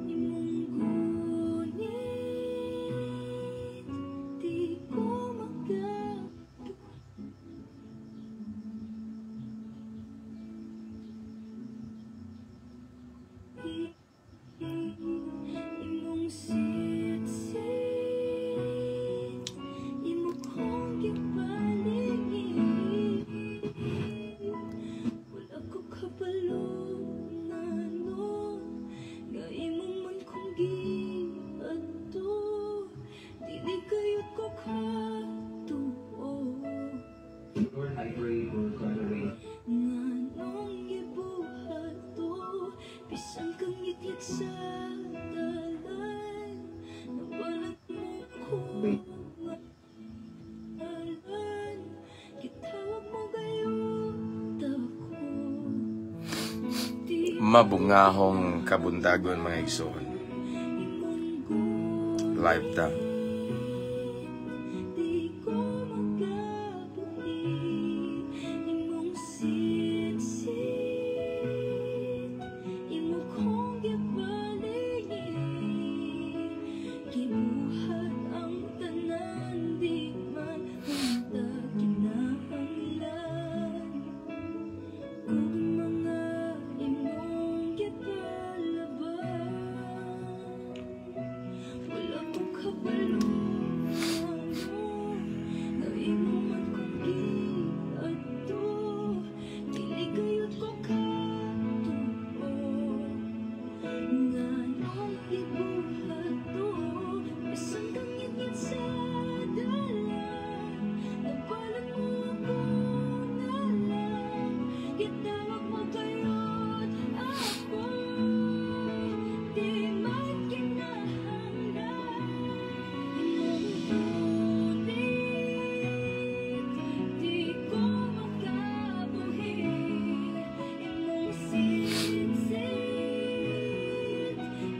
Imong gunit, di ko makabuhi. Imong sitsit, imo kong gipaligid. Wala ko kabalo ngano nga imo man kong giadto. Dili kayot ko katuo. Lord, I pray for Conway. Nganong gibuhat to, bisan kang ngitngit sa dalan, nabalat mo ko ngalan, gitawag mo gayud ako. Di Mabungahong kabuntagon, mga igsoon. Imong gunit, Live ta. di ko makabuhi. Imong sitsit, imo kong gipaligid. Gibuhat ang tanan, di man unta kinahanglan. Kung mga imong gipalaban, wala ko kabalo nga imo man kong giadto. Dili kayot ko katuo. Nganong gibuhat to, bisan kang ngitngit sa dalan, nabalan mo ako ngalan, gitawag mo gayud ako. Di man kinahanglan. Imong gunit, di ko makabuhi. Imong sitsit,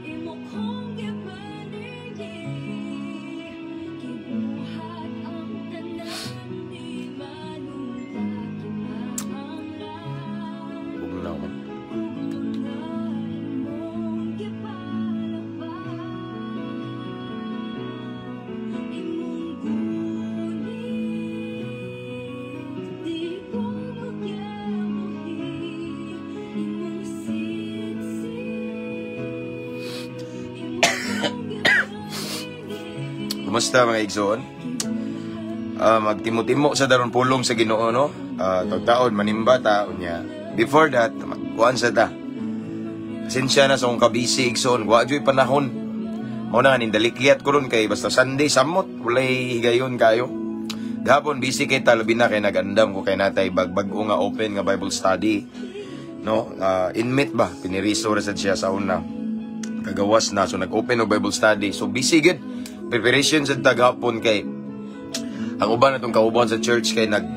imo kong gipaligid. Gibuhat ang tanan, di man unta kinahanglan. Bugnaw man. Kung mga imong gipalaban. Imong gunit, di ko makabuhi. Imong sitsit, imo kong gipaligid. Kumusta, mga igsoon? Magtimo-timo sa daron pulong sa Ginoo, no? Taon manimba ta unya. Before that, kuan sa ta. Pasensya na sa akong kabisi, igsoon, wa juy panahon. Mao na nga nindalikyat ko ron kay basta Sunday samot, walay higayon kayo. Gahapon busy kay ta, labi na kay nagandam ko kay natay bag-bag-o nga open nga Bible study. No, inmate ba piniriso ra sad siya sa una. Kagawas na, so nag-open og Bible study. So busy gid. Preparation sad ta gahapon kay ang uban natong kauban sa church kay nag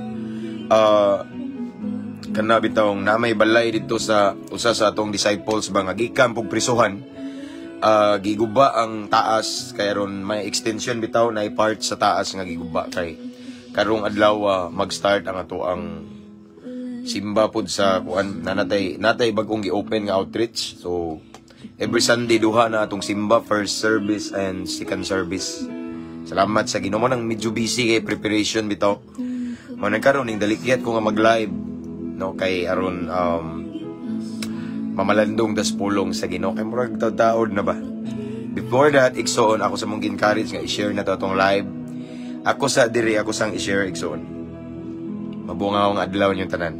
kana bitawng na may balay dito sa usa sa atong disciples ba nga gikan pug prisuhan. Giguba ang taas kay aron may extension bitaw na part sa taas nga giguba kay karong adlaw mag-start ang ato ang simba pud sa kuan na natay bag-ong gi-open nga outreach. So every Sunday duha na atong simba, first service and second service. Salamat sa Ginoo nang medyo busy kay preparation bitaw. Mo nang karon ning dalikyat ko nga mag-live, no, kay aron mamalandong tas pulong sa Ginoo kay murag taod na ba. Before that, igsoon, ako sa mong encourage nga i-share na to atong live. Ako sa diri ako sang i-share, igsoon. Mabungaw ang adlaw ninyong tanan.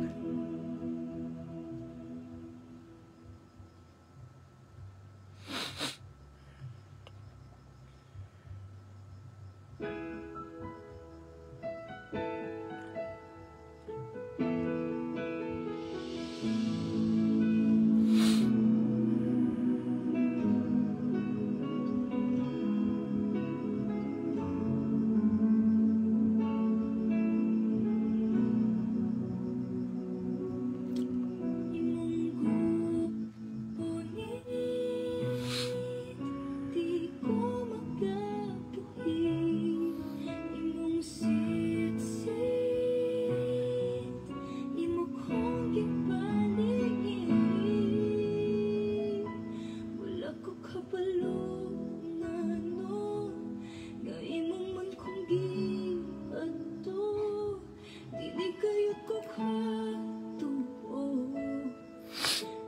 Di kayo ko katuo.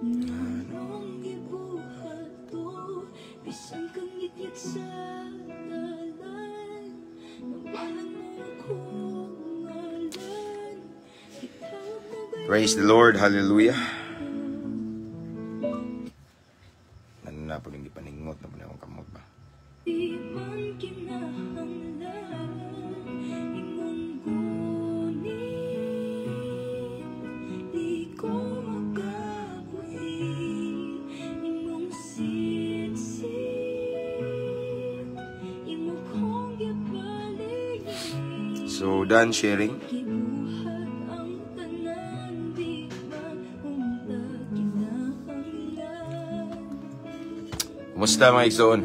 Nganong gibuhat to? Bisan kang ngitngit sa dalan, Nawalan mo akong ngalan. Gitawag mo ba? Praise the Lord, hallelujah. Ano na po nang gipaningot na po na akong kamot ba? Di man kinahanglan imong gunit. Di ko makabuhi imong sitsit. Imo kong gipaligid. So, done sharing. Gibuhat ang tanan, di man unta kinahanglan. Kumusta, mga igsoon?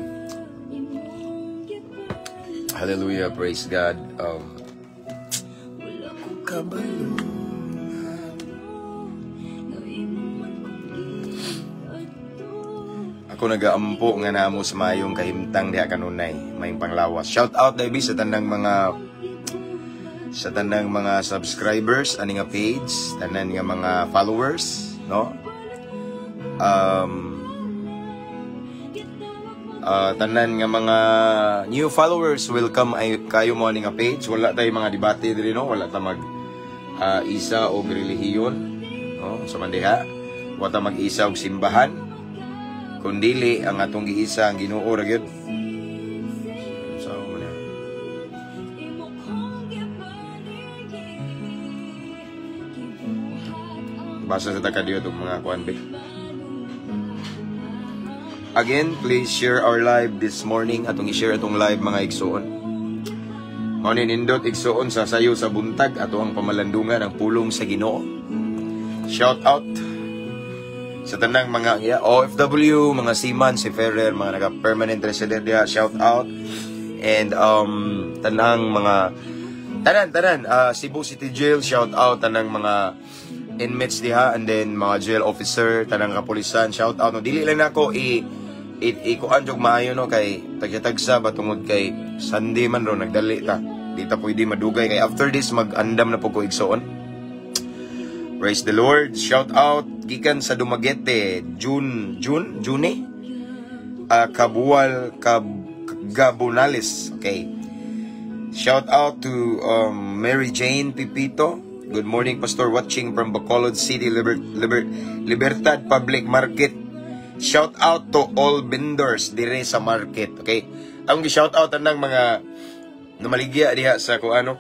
Imong gipaligid. Hallelujah, praise God. Wala ko kabalo nga imo man kong giadto. Ako nagaampo nga namo sa mayong kahimtang diha kanunay, mayong panglawas. Shout out dai sa tanang mga subscribers ani nga page, tanan nga mga followers, no? Tanan nga mga new followers, welcome ay kayo mo ani nga page. Wala tay mga debate diri, no, wala ta mag isa og relihiyon, no? Sa man diha, wala ta mag-isa og simbahan. Kundili ang atong giisa ang Ginoo ra gyud. Sa man na. Imo kong gipaligid. Gibuhat ang Basa sa takadiyo itong mga kuan be. Again, please share our live this morning. Atong i-share atong live, mga igsoon. Mao ni nindot, igsoon, sa sayo sa buntag ato ang pamalandungan ang pulong sa Ginoo. Shout out sa tanang mga, yeah, OFW, mga seaman, si Ferrer, mga naka-permanent resident diha, shout out. And tanang mga tanan tanan Cebu City Jail, shout out tanang mga inmates diha and then mga jail officer, tanang kapulisan, shout out. No, dili lang nako i ikuan jog maayo, no, kay tagsa-tagsa ba tungod kay Sunday man ro, nagdali ta. Di ta pwede madugay kay after this mag-andam na po ko, igsoon. Praise the Lord. Shout out gikan sa Dumaguete, June June June Kabual Cab Gabonales. Okay. Shout out to Mary Jane Pipito. Good morning, Pastor. Watching from Bacolod City, Libertad Public Market. Shout out to all vendors dire sa market. Okay? Ang gi-shout out tanang mga namaligya diha sa kung ano,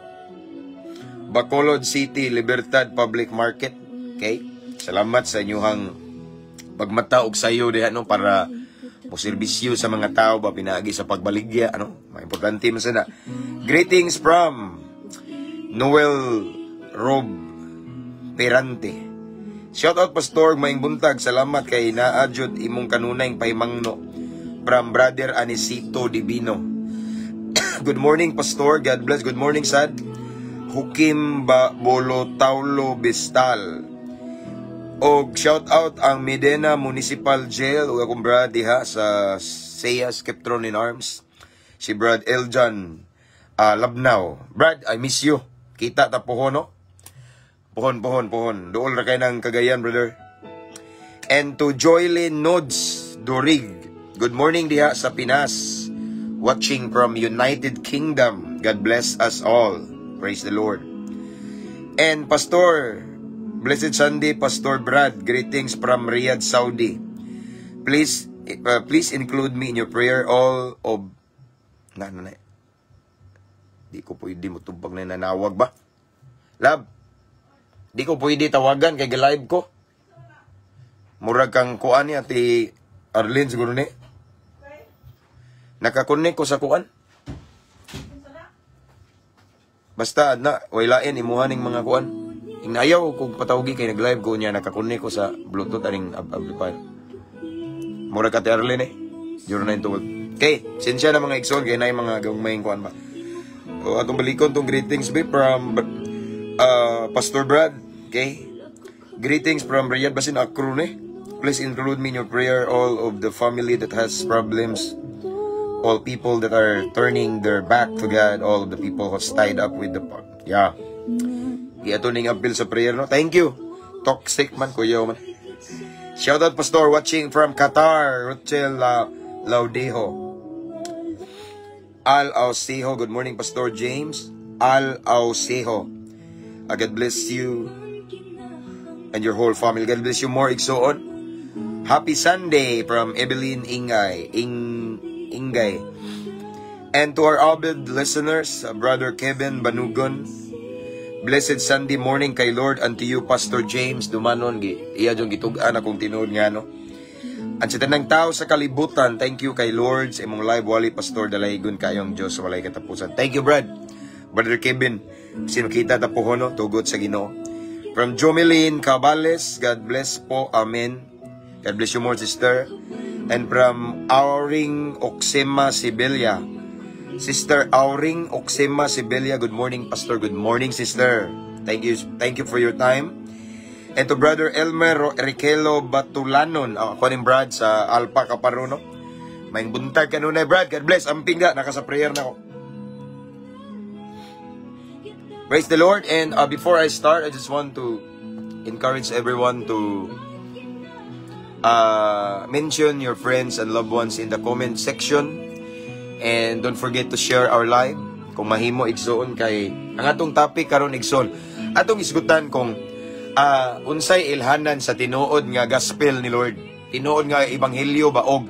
Bacolod City, Libertad Public Market. Okay? Salamat sa inyuhang pagmata og sayo diha, no, para mo serbisyo sa mga tao ba pinaagi sa pagbaligya, ano? Mga importante man sana. Greetings from Noel Rob Perante. Shout out, Pastor, maayong buntag. Salamat kay naa jud imong kanunay pahimangno. From Brother Anisito Divino. Good morning, Pastor. God bless. Good morning, sad. Hukim ba Bolo Taulo Bistal. Og shout out ang Medena Municipal Jail ug akong brad diha sa Seiya Skeptron in Arms. Si Brad Eljan Labnao. Brad, I miss you. Kita ta pohon, no? Pohon, pohon, pohon. Duol ra kay ng Cagayan, brother. And to Joylyn Nods Dorig. Good morning diha sa Pinas. Watching from United Kingdom. God bless us all. Praise the Lord. And Pastor, Blessed Sunday, Pastor Brad. Greetings from Riyadh, Saudi. Please include me in your prayer, all of na na na. Di ko pwede mo tubag na nanawag ba? Love, di ko pwede tawagan kay live ko. Murag kang kuan ni Ate Arlene siguro ni. Nakakonect ko sa kuan. Basta na wailain imuha ning mga kuan. Inayaw kog patawgi kay nag-live ko niya, nakakonect ko sa Bluetooth aning amplifier. Murag ka Ate Arlene eh. 0912. Okay, sensya na, mga igsoon, kay naay mga gagmayng kuan ba. O atong balikon tong greetings be from Pastor Brad. Okay? Greetings from Riyadh, basin akro ni. Please include me in your prayer, all of the family that has problems, all people that are turning their back to God, all of the people who's tied up with the, yeah. Giato ning apil sa prayer, no? Thank you. Toxic man, kuya man. Shout out, Pastor, watching from Qatar, Rochelle Laudejo. Al Ausejo, good morning, Pastor James. Al Ausejo. God bless you and your whole family. God bless you more, igsoon. Happy Sunday from Evelyn Ingay. Ingay. And to our avid listeners, Brother Kevin Banugon, blessed Sunday morning kay Lord unto you, Pastor James Dumanon, gi, iya jung gitug-an akong tinuod nga no. Ang sa tanang tao sa kalibutan, thank you kay Lord sa imong live wali, Pastor, dalaygon kayong Diyos sa walay katapusan. Thank you, Brad. Brother Kevin, sino kita tapuhon no, tugot sa Ginoo. From Jomelyn Cabales, God bless po, amen. God bless you more, sister. And from Auring Oxema Sibelia, Sister Auring Oxema Sibelia, good morning, Pastor. Good morning, sister. Thank you for your time. And to Brother Elmer Riquelo Batulanon, ako ning Brad sa Alpa Kaparuno. Maayong buntag kanunay, Brad. God bless. Amping ga, naka sa prayer na ko. Praise the Lord. And before I start, I just want to encourage everyone to mention your friends and loved ones in the comment section. And don't forget to share our live. Kung mahimo, igsoon, kay ang atong topic karon, igsoon, atong isgutan kung unsay ilhanan sa tinuod nga gospel ni Lord. Tinuod nga ebanghelyo ba og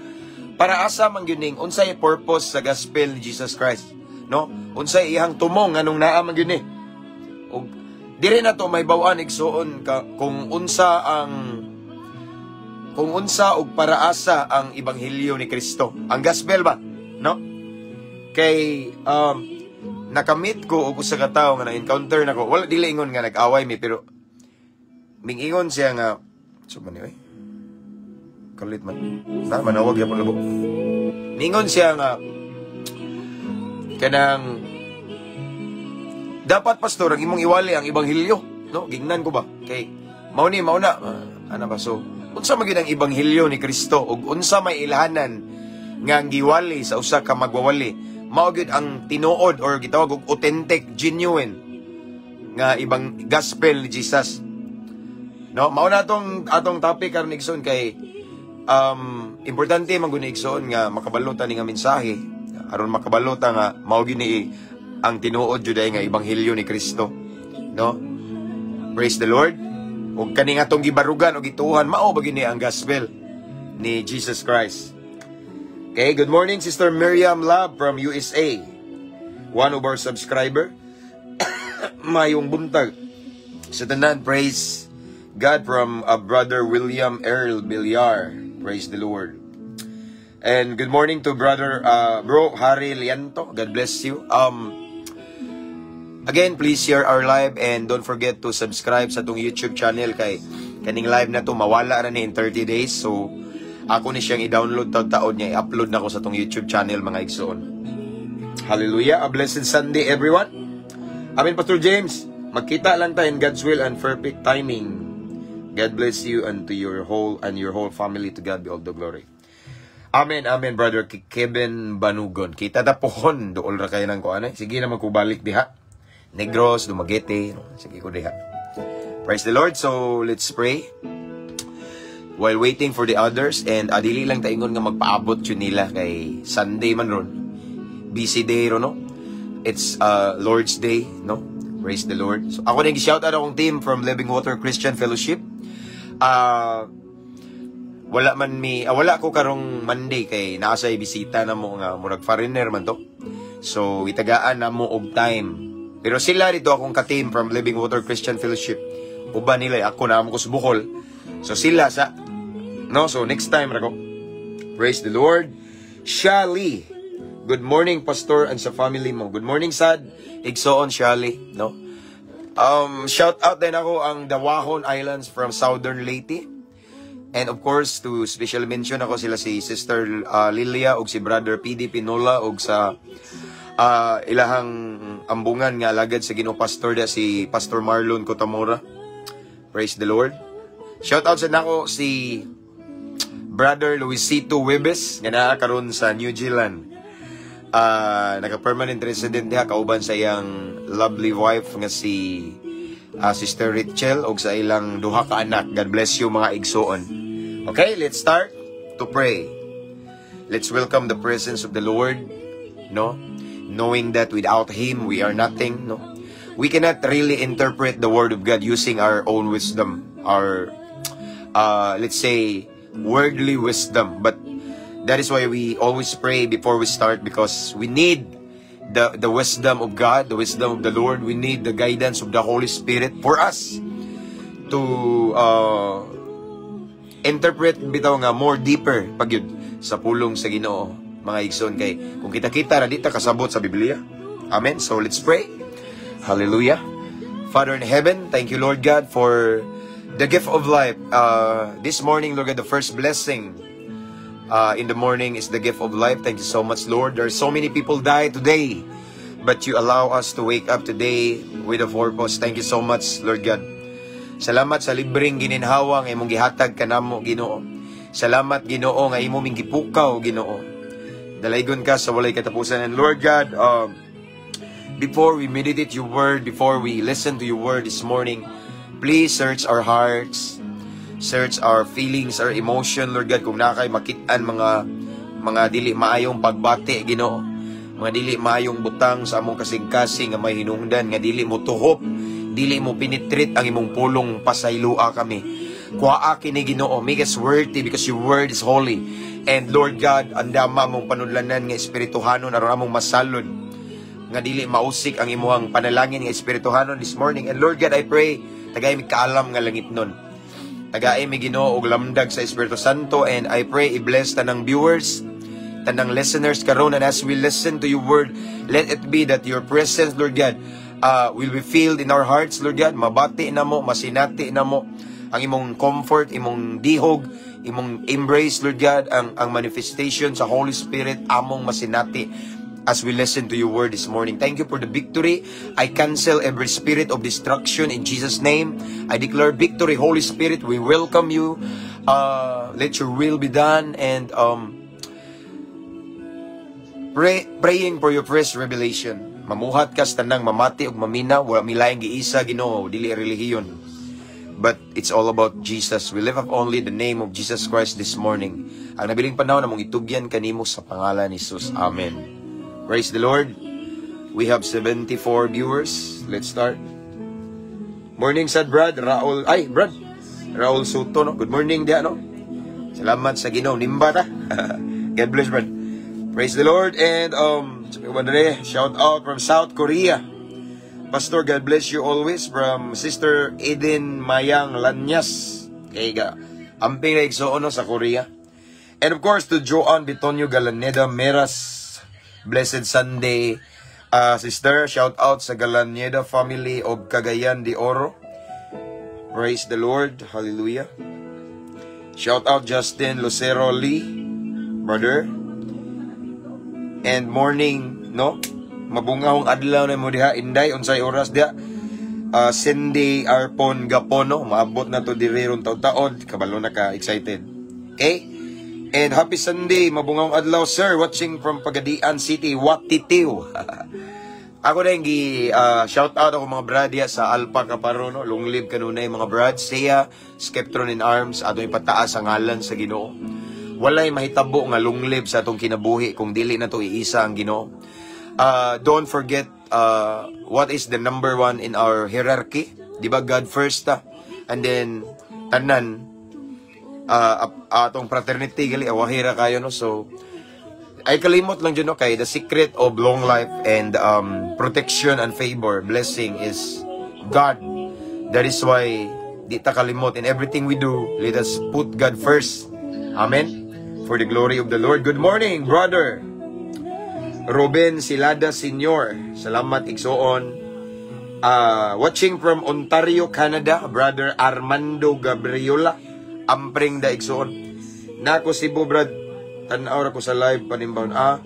para asa man gyud ning unsay purpose sa gospel ni Jesus Christ, no? Unsay iyang tumong, nganong naa man gyud ni? Og diri na to mahibaw-an, igsoon, ka kung unsa og para asa ang ebanghelyo ni Kristo. Ang gospel ba, no? Kay nakamit ko og usa ka tawo nga na-encounter nako. Wala, dili ingon nga nag-away mi, pero mingingon siya nga so man ni, oy. Kalit man. Na manawag yapon labo. Ningon siya nga kanang dapat, Pastor, ang imong iwali ang ebanghelyo, no? Gingnan ko ba kay mao ni mao na, ana ba? So unsa man gyud ang ebanghelyo ni Kristo ug unsa may ilhanan nga ang giwali sa usa ka magwawali mao gyud ang tinuod or gitawag og authentic, genuine nga ibang gospel ni Jesus, no? Mao na atong atong topic karon, igsoon, kay importante man gud ni, igsoon, nga makabalo ta ni nga mensahe aron makabalo ta nga mao gyud ni ang tinuod jud ay nga ebanghelyo ni Kristo, no? Praise the Lord. Ug kani nga atong gibarugan o gituhan, mao ba gyud ni ang gospel ni Jesus Christ? Okay, good morning, Sister Miriam Love from USA, one of our subscriber. Mayong buntag sa tanan. Praise God from Brother William Earl Villar. Praise the Lord. And good morning to Brother Bro Harry Lianto. God bless you. Again, please share our live and don't forget to subscribe sa atong YouTube channel kay kaning live na to mawala ra ni in 30 days. So ako ni siyang i-download taud-taod niya, i-upload na ko sa atong YouTube channel, mga igsoon. Hallelujah. A blessed Sunday, everyone. Amen, Pastor James. Magkita lang tayo in God's will and perfect timing. God bless you and to your whole family. To God be all the glory. Amen, amen, Brother Kevin Banugon. Kita ta pohon, duol ra kayo ng kuan eh. Sige naman ko balik diha. Negros, Dumaguete. Sige ko diha. Praise the Lord. So, let's pray while waiting for the others, and dili lang taingon nga magpaabot yun nila kay Sunday man ron. Busy day ron, no? It's Lord's Day, no? Praise the Lord. So, ako na shout out akong team from Living Water Christian Fellowship. Wala man mi wala ko karong Monday kay naa say bisita na mo nga murag foreigner man to. So itagaan na mo og time. Pero sila dito, akong ka-team from Living Water Christian Fellowship. Uban nila, ako na mo ko sa Bohol. So sila sa, no, so next time ra ko. Praise the Lord. Shali. Good morning, Pastor, and sa family mo. Good morning, sad. Igsoon Shali, no? Shout out din ako ang Dawahon Islands from Southern Leyte. And of course, to special mention ako sila si Sister Lilia ug si Brother PD Pinola ug sa ilahang ambungan nga alagad sa Ginoo, pastor da si Pastor Marlon Cotamora. Praise the Lord. Shout out sa nako si Brother Luisito Webes nga naa karon sa New Zealand. Naka-permanent resident diha kauban sa iyang lovely wife nga si Sister Rachel og sa ilang duha ka anak. God bless you, mga igsuon. Okay, let's start to pray. Let's welcome the presence of the Lord, no? Knowing that without Him, we are nothing, no? We cannot really interpret the Word of God using our own wisdom, our, let's say, worldly wisdom. But that is why we always pray before we start, because we need the wisdom of God, the wisdom of the Lord. We need the guidance of the Holy Spirit for us to interpret bitaw nga more deeper pagyud sa pulong sa Ginoo, mga igsoon, kay kung kita-kita ra, di ta kasabot sa Biblia. Amen. So let's pray. Hallelujah. Father in heaven, thank you, Lord God, for the gift of life. This morning, Lord God, the first blessing in the morning is the gift of life. Thank you so much, Lord. There are so many people die today, but you allow us to wake up today with a purpose. Thank you so much, Lord God. Salamat sa libreng gininhawa nga imong gihatag kanamo, Ginoo. Salamat, Ginoo, nga imo ming gipukaw, Ginoo. Dalaygon ka sa walay katapusan. And Lord God, before we meditate your word, before we listen to your word this morning, please search our hearts, search our feelings, our emotion, Lord God, kung naa kay makit-an mga dili maayong pagbati, Ginoo. Mga dili maayong butang sa among kasing-kasing nga may hinungdan nga dili mo tuhop, dili mo penetrate ang imong pulong, pasaylua kami. Kuhaa kini, Ginoo, make us worthy because your word is holy. And Lord God, andama mong panudlanan nga espirituhanon aron among masalod nga dili mausik ang imuhang panalangin nga espirituhanon this morning. And Lord God, I pray, tagay mi kaalam nga langit nun. Tagay mi, Ginoo, og lamdag sa Espiritu Santo, and I pray i-bless tanang viewers, tanang listeners karon, and as we listen to your word, let it be that your presence, Lord God, will be filled in our hearts, Lord God. Mabati namo, masinati namo ang imong comfort, imong dihog, imong embrace, Lord God, ang manifestation sa Holy Spirit among masinati as we listen to your word this morning. Thank you for the victory. I cancel every spirit of destruction in Jesus' name. I declare victory. Holy Spirit, we welcome you. Let your will be done and praying for your fresh revelation. Mamuhat ka sa tanang mamati ug maminaw, wala milaing giisa, Ginoo, dili relihiyon. But it's all about Jesus. We lift up only the name of Jesus Christ this morning. Ang nabiling panahon namong itugyan kanimo sa pangalan ni Jesus. Amen. Praise the Lord. We have 74 viewers. Let's start. Morning sad, Brad Raul. Ay, Brad. Raul Soto, no? Good morning diya, no? Salamat sa Ginoo. Nimba ta. God bless, Brad. Praise the Lord. And, shout out from South Korea. Pastor, God bless you always, from Sister Eden Mayang Lanyas. Kay ga. Amping na igsuon, no, sa Korea. And of course, to Joan Bitonio Galaneda Meras. Blessed Sunday, sister. Shout out sa Galaneda family of Cagayan de Oro. Praise the Lord. Hallelujah. Shout out Justin Lucero Lee, brother. And morning, no? Mabungahong adlaw na mo diha, Inday, unsay oras diha? Cindy Arpon Gapono, maabot na to diri ron taud-taod, kabalo na ka excited. Okay? And happy Sunday, mabungahong adlaw, sir, watching from Pagadian City, Watitiw. Ako din gi shout out ako mga brad diha sa Alpha Kaparo, no. Long live kanunay, mga brad. Siya Skeptron in Arms, atong ipataas ang ngalan sa Ginoo. Walay mahitabo nga long live sa atong kinabuhi kung dili na to iisa ang Ginoo. Don't forget what is the number one in our hierarchy. Di ba God first ta? And then tanan atong fraternity gali awahira kayo, no. So ay kalimot lang dyan, no, kay the secret of long life and protection and favor, blessing is God. That is why di ta kalimot in everything we do, let us put God first. Amen. For the glory of the Lord. Good morning, brother. Ruben Silada Senior. Salamat, igsoon. Watching from Ontario, Canada, Brother Armando Gabriola. Ampring da, igsoon. Nako Cebu, brad. Tanaw ra ko sa live panimbawon. Ah,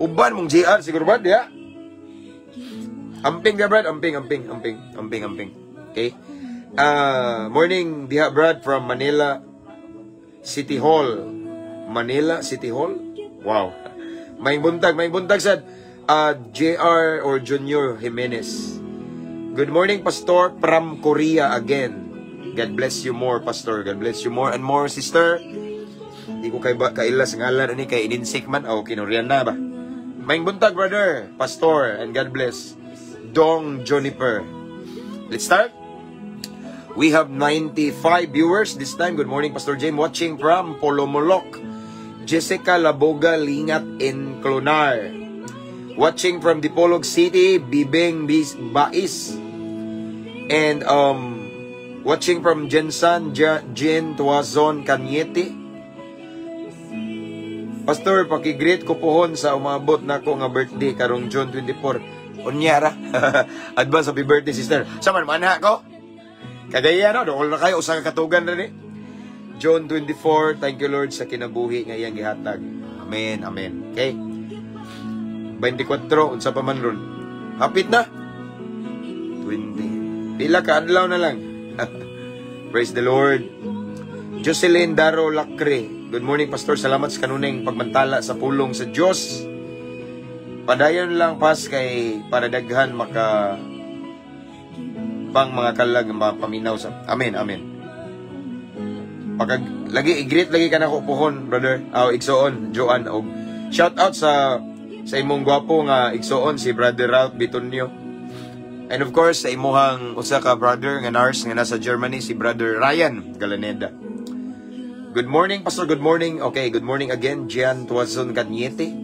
uban mong GR siguro ba diha? Amping ka, brad, amping, amping, amping, amping, amping. Okay? Morning diha, brad, from Manila City Hall. Manila City Hall? Wow. Maayong buntag sad. JR or Junior Jimenez. Good morning, Pastor, from Korea again. God bless you more, Pastor. God bless you more and more, sister. Di ko kay ba kaila sa ngalan ani kay ininsik man o kinorian na ba. Maayong buntag, brother, Pastor, and God bless. Dong Juniper. Let's start. We have 95 viewers this time. Good morning, Pastor James, watching from Polomolok. Jessica Laboga Lingat in Clonar. Watching from Dipolog City, Bibeng Bais. And watching from Jensan Jen Tuazon Cañete. Pastor, paki-greet ko pohon sa umabot nako nga birthday karong June 24. Unya ra. Advance happy birthday, sister. Sa man manha ko? Kagaya no, dool na kayo usa ka katugan ra ni. June 24, thank you, Lord, sa kinabuhi nga iyang gihatag. Amen, amen. Okay. 24, unsa pa man ron. Hapit na. 20. Pila ka adlaw na lang. Praise the Lord. Jocelyn Daro Lacre. Good morning, Pastor. Salamat sa kanunay pagmantala sa pulong sa Diyos. Padayon lang pas kay para daghan maka pang mga kalag mapaminaw sa. Amen, amen. Pagkag lagi i-greet lagi ka nako pohon, brother. Aw, igsoon, Joan, og shout out sa imong gwapo nga igsoon, si Brother Ralph Bitonio. And of course sa imuhang usa ka brother nga nurse nga nasa Germany, si Brother Ryan Galaneda. Good morning, Pastor. Good morning. Okay, good morning again, Gian Tuazon Cañete.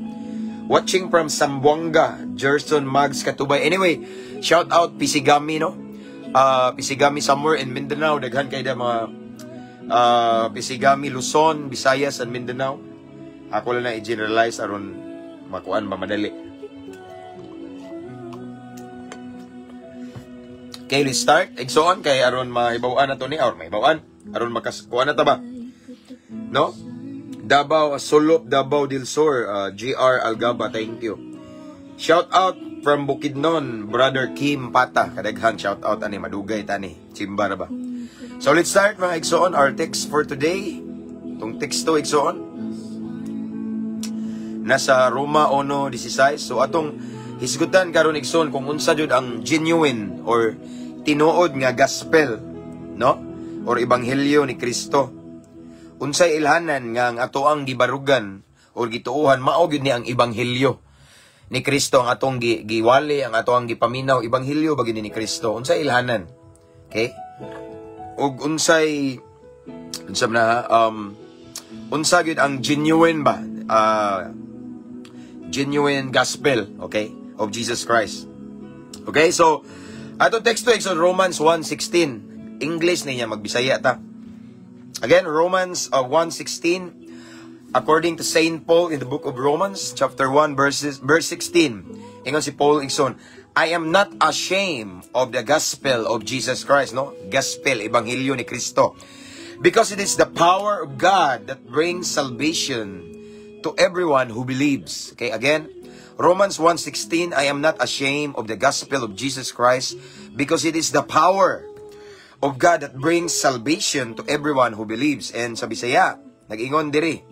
Watching from Zamboanga, Gerson Mags Katubay. Anyway, shout out Pisigami, no? Pisigami somewhere in Mindanao. Daghan kay da mga Pisigami, Luzon, Visayas, and Mindanao. Ako lang na i-generalize aron makuan ba madali. Okay, let's start. Igsoon kay aron mahibaw-an na to ni or mahibaw-an aron makaskuan na ta ba? No? Davao, Sulop, Davao del Sur, GR Algaba, thank you. Shout out from Bukidnon, Brother Kim Pata. Kadaghang shout out ani madugay tani. Chimba na ba? So let's start, mga igsoon, our text for today. Tong teksto, igsoon, nasa Roma 1:16. So atong hisgutan karon, igsoon, kung unsa jud ang genuine or tinuod nga gospel, no? Or ebanghelyo ni Kristo. Unsay ilhanan nga ang ato ang gibarugan or gituohan mao gyud ni ang ebanghelyo ni Kristo, ang atong giwali, ang ato ang gipaminaw, ebanghelyo ba gyud ni Kristo? Unsay ilhanan? Okay? Ug unsay unsa man na unsa gyud ang genuine ba? Genuine gospel, okay, of Jesus Christ. Okay, so ato teksto is Romans 1:16. English niya, magbisaya ta. Again, Romans 1:16, according to Saint Paul in the book of Romans chapter 1 verse 16. Ingon si Paul, igsoon, "I am not ashamed of the gospel of Jesus Christ," no? Gospel, ebanghelyo ni Kristo. "Because it is the power of God that brings salvation to everyone who believes." Okay, again, Romans 1:16, "I am not ashamed of the gospel of Jesus Christ because it is the power of God that brings salvation to everyone who believes." And sa Bisaya, nag-ingon diri,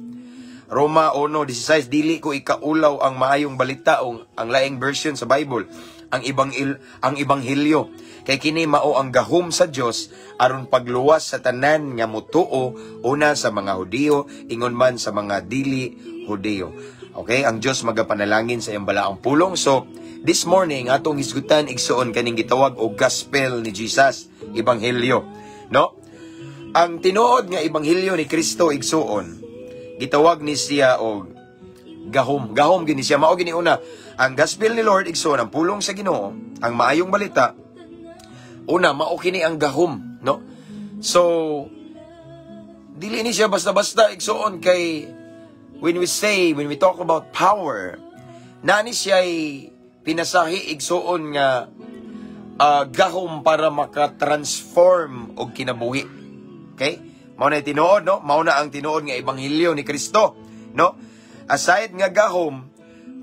Roma 1:16, "Dili ko ikaulaw ang maayong balita," o ang laing version sa Bible, ang ebanghelyo. "Kay kini mao ang gahom sa Dios aron pagluwas sa tanan nga motuo, una sa mga Hudiyo, ingon man sa mga dili Hudiyo." Okay, ang Dios magapanalangin sa iyang balaang pulong. So, this morning atong hisgutan, igsoon, kaning gitawag og gospel ni Jesus, ebanghelyo, no? Ang tinuod nga ebanghelyo ni Kristo, igsoon, gitawag ni siya og gahom. Gahom gini siya, mao gini una. Ang gospel ni Lord, igsoon, ang pulong sa Ginoo, ang maayong balita, una mao kini ang gahom, no? So dili ni siya basta-basta, igsoon, kay when we talk about power, nani siya pinasahi, igsoon, nga gahom para maka-transform og kinabuhi. Okay? Mao na tinuod, no? Mao na ang tinuod nga ebanghelyo ni Kristo, no? Aside nga gahom,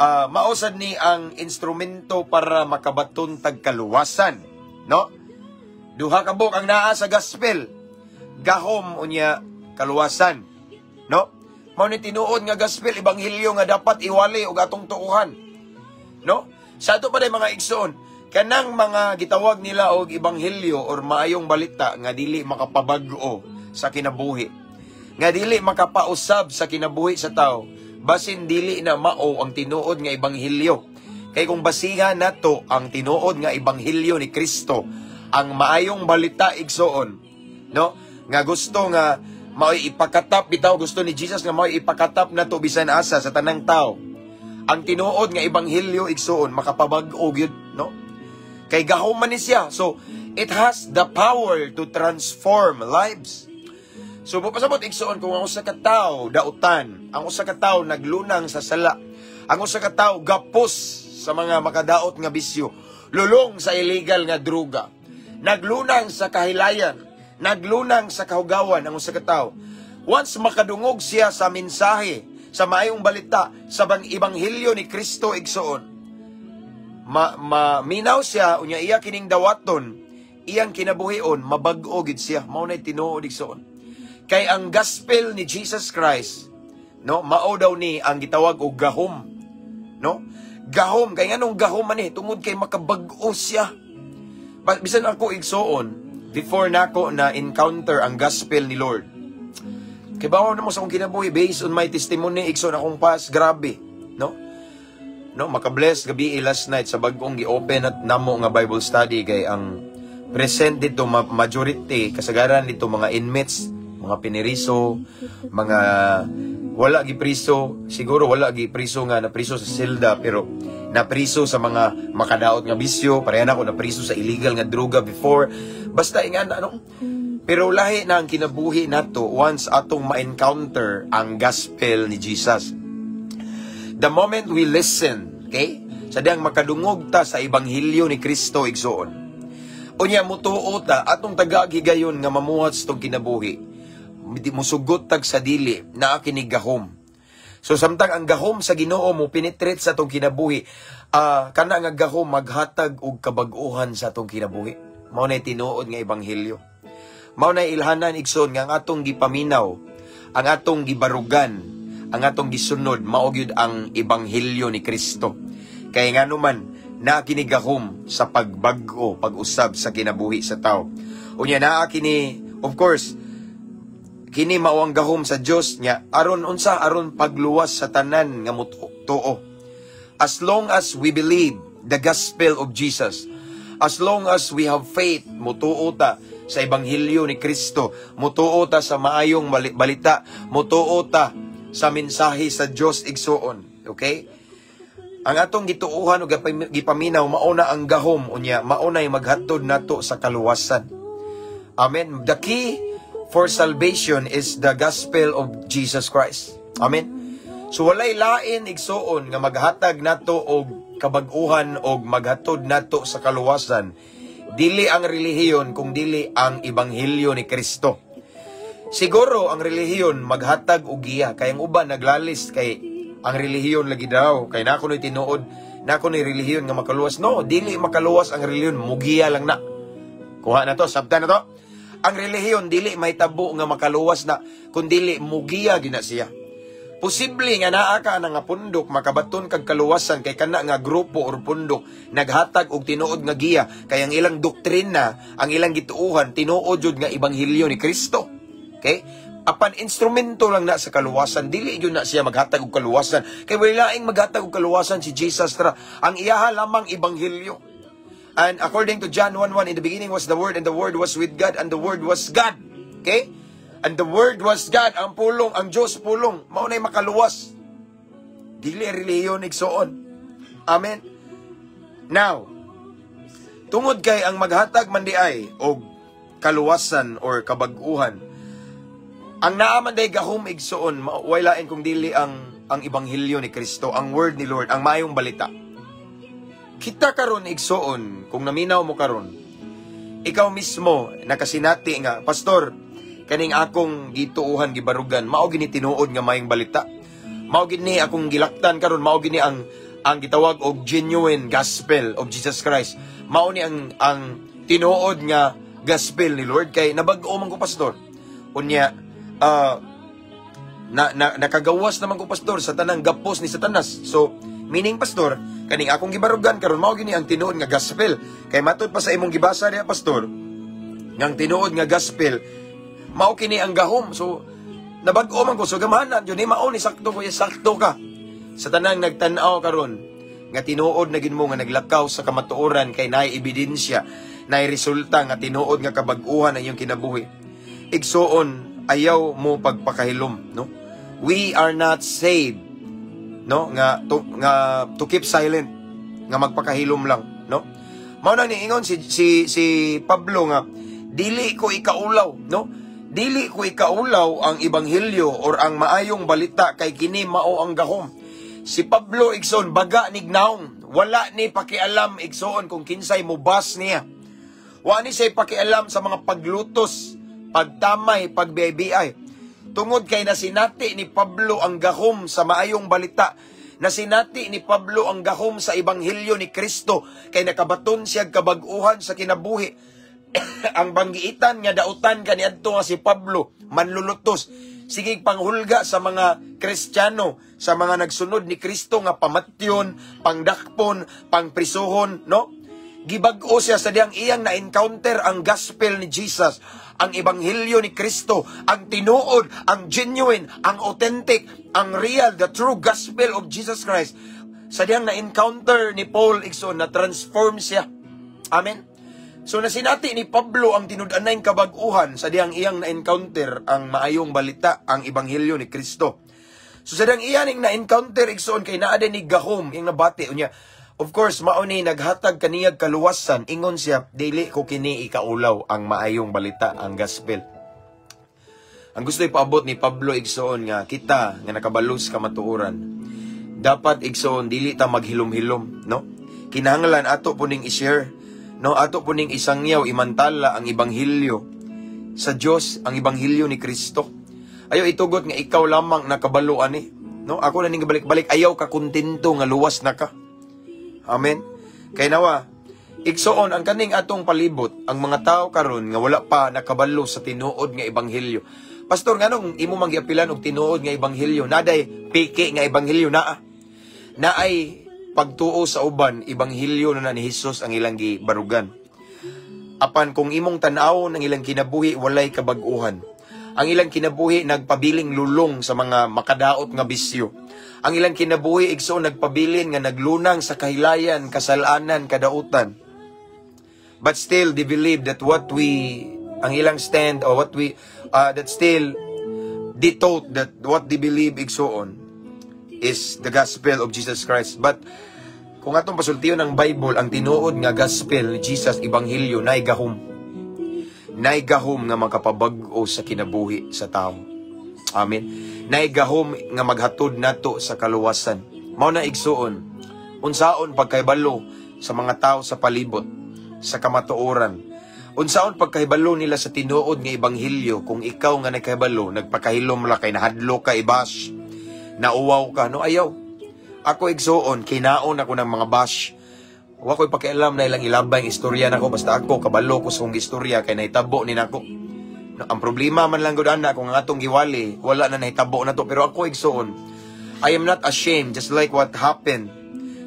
mao sad ni ang instrumento para makabaton tag kaluwasan, no? Duha ka buok ang naa sa gospel. Gahom unya kaluwasan, no? Mao ni tinuod nga gospel, ebanghelyo nga dapat iwali og atong tuuhan. No? Sa ato pa day, mga igsoon, Kanang mga gitawag nila og ebanghelyo or maayong balita nga dili makapabag-o sa kinabuhi, nga dili makapausab sa kinabuhi sa tao, basin dili na mao ang tinuod nga ebanghelyo. Kay kung basihan nato ang tinuod nga ebanghelyo ni Kristo, ang maayong balita, igsoon, no, nga gusto nga mao'y ipakatap bitaw, gusto ni Jesus nga mao'y ipakatap nato bisan asa sa tanang tao. Ang tinuod nga ebanghelyo, igsoon, makapabag-o gyud, no? Kay gahom man ni siya. So, it has the power to transform lives. So, pasabot, igsoon, kung ang usa ka tawo dautan, ang usa ka tawo naglunang sa sala, ang usa ka tawo gapos sa mga makadaot nga bisyo, lulong sa illegal nga droga, naglunang sa kahilayan, naglunang sa kahugawan ang usa ka tawo. Once makadungog siya sa mensahe, sa maayong balita, sa bang ebanghelyo ni Kristo, igsoon, ma, ma minaw siya, unya iya kining dawaton, iyang kinabuhion, mabag-o gid siya. Mao nay tinuod, igsoon. Kay ang gospel ni Jesus Christ, no, mao daw ni ang gitawag og gahom, no? Gahom kay nganong gahom man eh? Tungod kay makabag-o siya. Bisan ako, igsoon, before nako na encounter ang gospel ni Lord. Kay bawo na mo sa akong kinabuhi, based on my testimony, igsoon, akong past, grabe, no? No, makabless gabi last night sa bagong gi-open at namo nga Bible study kay ang present dito majority, kasagaran dito mga inmates, mga piniriso, mga wala gipriso, siguro wala gipriso nga napriso sa silda, pero napriso sa mga makadaot nga bisyo, pareha na ako napriso sa illegal nga droga before. Basta ingan ano, pero lahi na ang kinabuhi nato once atong ma-encounter ang gospel ni Jesus. The moment we listen, okay? Sa diyang makadungog ta sa ebanghelyo ni Kristo, igsoon. Unya mutuo ta, atong tagaag higayon nga mamuhat sa tong kinabuhi. Musugot tag sa dili, naa kini gahom. So samtang ang gahom sa Ginoo mo penetrate sa atong kinabuhi, kana nga gahom maghatag og kabag-ohan sa atong kinabuhi. Mao na tinuod nga ebanghelyo. Mao na ilhanan, igsoon, nga ang atong gipaminaw, ang atong gibarugan, ang atong gisunod mao gyud ang ebanghelyo ni Kristo. Kay ngano man, naa kini gahom sa pagbag-o, pag-usab sa kinabuhi sa tao. Unya naa kini, of course, kini mao ang gahom sa Dios nya aron unsa? Aron pagluwas sa tanan nga mutuo. As long as we believe the gospel of Jesus, as long as we have faith, mutuo ta sa ebanghelyo ni Kristo, mutuo ta sa maayong balita, mutuo ta sa mensahe sa Dios, igsoon. Okay? Ang atong gituohan o gipaminaw mao na ang gahom, unya mao na maghatod nato sa kaluwasan. Amen. The key for salvation is the gospel of Jesus Christ. Amen. So walay lain, igsoon, nga maghatag nato og kabag-uhan og maghatod nato sa kaluwasan. Dili ang relihiyon kung dili ang ebanghelyo ni Kristo. Siguro ang relihiyon maghatag og giya kay ang uban naglalis kay ang relihiyon lagi daw, kay nako ni tinuod, nako ni relihiyon nga makaluwas. No, dili makaluwas ang relihiyon, mugiya lang na. Kuha na to, sabtan na to. Ang relihiyon dili may tabo nga makaluwas na kun dili mugiya gina siya. Posible nga naa ka na nga pundok makabaton kag kaluwasan kay kana nga grupo or pundok naghatag og tinuod nga giya kay ang ilang doktrina, ang ilang gituohan, tinuod jud nga ebanghelyo ni Kristo. Okay? Apan instrumento lang na sa kaluwasan, dili jud na siya maghatag og kaluwasan kay wala laing maghatag og kaluwasan, si Jesus ra. Ang iyaha lamang ebanghelyo. And according to John 1:1, "In the beginning was the Word, and the Word was with God, and the Word was God." Okay? And the Word was God. Ang pulong, ang Diyos pulong. Mao na'y makaluwas. Dili relihiyon, igsoon. Amen. Now, tungod kay ang maghatag man di ay og kaluwasan or kabag-uhan, ang naa man day gahom, igsoon, way lain kung dili ang ebanghelyo ni Kristo, ang word ni Lord, ang maayong balita. Kita karon, igsoon, kung naminaw mo karon, ikaw mismo nakasinati nga, "Pastor, kaning akong gituuhan, gibarugan, mao gini tinuod nga maayong balita. Mao gini akong gilaktan karon, mao gini ang gitawag og genuine gospel of Jesus Christ. Mao ni ang tinuod nga gospel ni Lord kay nabag-o man ko, pastor. Unya na, na nakagawas naman ko, pastor, sa tanang gapos ni Satanas." So, meaning, pastor, Kaning akong gibarugan karon, mao gini ang tinuod nga gospel. Kay matud pa sa imong gibasa diha, pastor, ngang tinuod nga gospel mao kini ang gahom. So nabag-o man ko, so gamhanan jud ni, mao ni, sakto ko, sakto ka. Sa tanang nagtan-aw karon nga tinuod na gid mo nga naglakaw sa kamatuoran kay naay ebidensya, naay resulta nga tinuod nga kabag-uhan ang iyong kinabuhi. Igsuon, ayaw mo pagpakahilom, no? We are not saved, no, nga to keep silent, nga magpakahilom lang, no? Mao na niingon si Pablo nga dili ko ikaulaw, no? Dili ko ikaulaw ang ebanghelyo or ang maayong balita kay kini mao ang gahom. Si Pablo, igsoon, baga nig naong. Wala ni pakialam, igsoon, kung kinsay mo bash niya. Wa ni siya pakialam sa mga paglutos, pagtamay, pagbiay. Tungod kay nasinati ni Pablo ang gahom sa maayong balita. Nasinati ni Pablo ang gahom sa ebanghelyo ni Kristo kay nakabaton siya kabag-uhan sa kinabuhi. Ang banggiitan nga dautan kaniadto nga si Pablo manlulutos, sige panghulga sa mga Kristiyano, sa mga nagsunod ni Kristo nga pamatyon, pangdakpon, pangprisuhon, no? Gibag-o siya sa diyang iyang na-encounter ang gospel ni Jesus, ang ebanghelyo ni Kristo, ang tinuod, ang genuine, ang authentic, ang real, the true gospel of Jesus Christ. Sa diyang na-encounter ni Paul, igsoon, na transform siya. Amen. So nasinati ni Pablo ang tinud-anay kabag-uhan sa diyang iyang na-encounter ang maayong balita, ang ebanghelyo ni Kristo. So sa diyang iyang na-encounter, igsoon, kay naa ni gahom iyang nabati unya. Of course, mao ni naghatag kaniyag kaluwasan. Ingon siya, "Dili ko kini ikaulaw, ang maayong balita, ang gospel." Ang gusto ipaabot ni Pablo, igsoon, nga kita nga nakabalo sa kamatuoran, dapat, igsoon, dili ta maghilom-hilom, no? Kinahanglan ato po ning i-share, no? Ato po ning isangyaw, imantala ang ebanghelyo sa Dios, ang ebanghelyo ni Kristo. Ayaw itugot nga ikaw lamang nakabalo ani, no? Ako na ning balik-balik, ayaw ka kontento nga luwas na ka. Amen. Kay nawa, igsoon, ang kaning atong palibot, ang mga tao karon nga wala pa nakabalo sa tinuod nga ebanghelyo. "Pastor, nganong imo man giapilan og tinuod nga ebanghelyo? Naday peke nga ebanghelyo?" Naa. Naay pagtuo sa uban, ebanghelyo na ni Jesus ang ilang gibarugan. Apan kung imong tan-awon ang ilang kinabuhi, walay kabag-uhan. Ang ilang kinabuhi nagpabiling lulong sa mga makadaot nga bisyo. Ang ilang kinabuhi, igsoon, nagpabilin nga naglunang sa kahilayan, kasalanan, kadautan. But still they believe that what we ang ilang stand or what we that still they thought that what they believe, igsoon, is the gospel of Jesus Christ. But kung atong pasultiyon ng Bible, ang tinuod nga gospel ni Jesus, ebanghelyo, naay gahom. Naay gahom nga makapabag-o sa kinabuhi sa tao. Amen. Naay gahom nga maghatod nato sa kaluwasan. Mao na, igsuon, unsaon pagkahibalo sa mga tao sa palibot sa kamatuoran? Unsaon pagkahibalo nila sa tinuod nga ebanghelyo kung ikaw nga nagkahibalo nagpakahilom la kay nahadlok ka i-bash? Nauwaw ka, no? Ayaw. Ako, igsuon, kinaon ako ng mga bash. Wa ko'y pakialam na ilang ilabay ang istorya nako, basta ako kabalo ko sa kong istorya kay nahitabo ni nako. No, ang problema man lang gud ana kung ang atong giwali wala na nahitabo na to. Pero ako, igsuon, I am not ashamed, just like what happened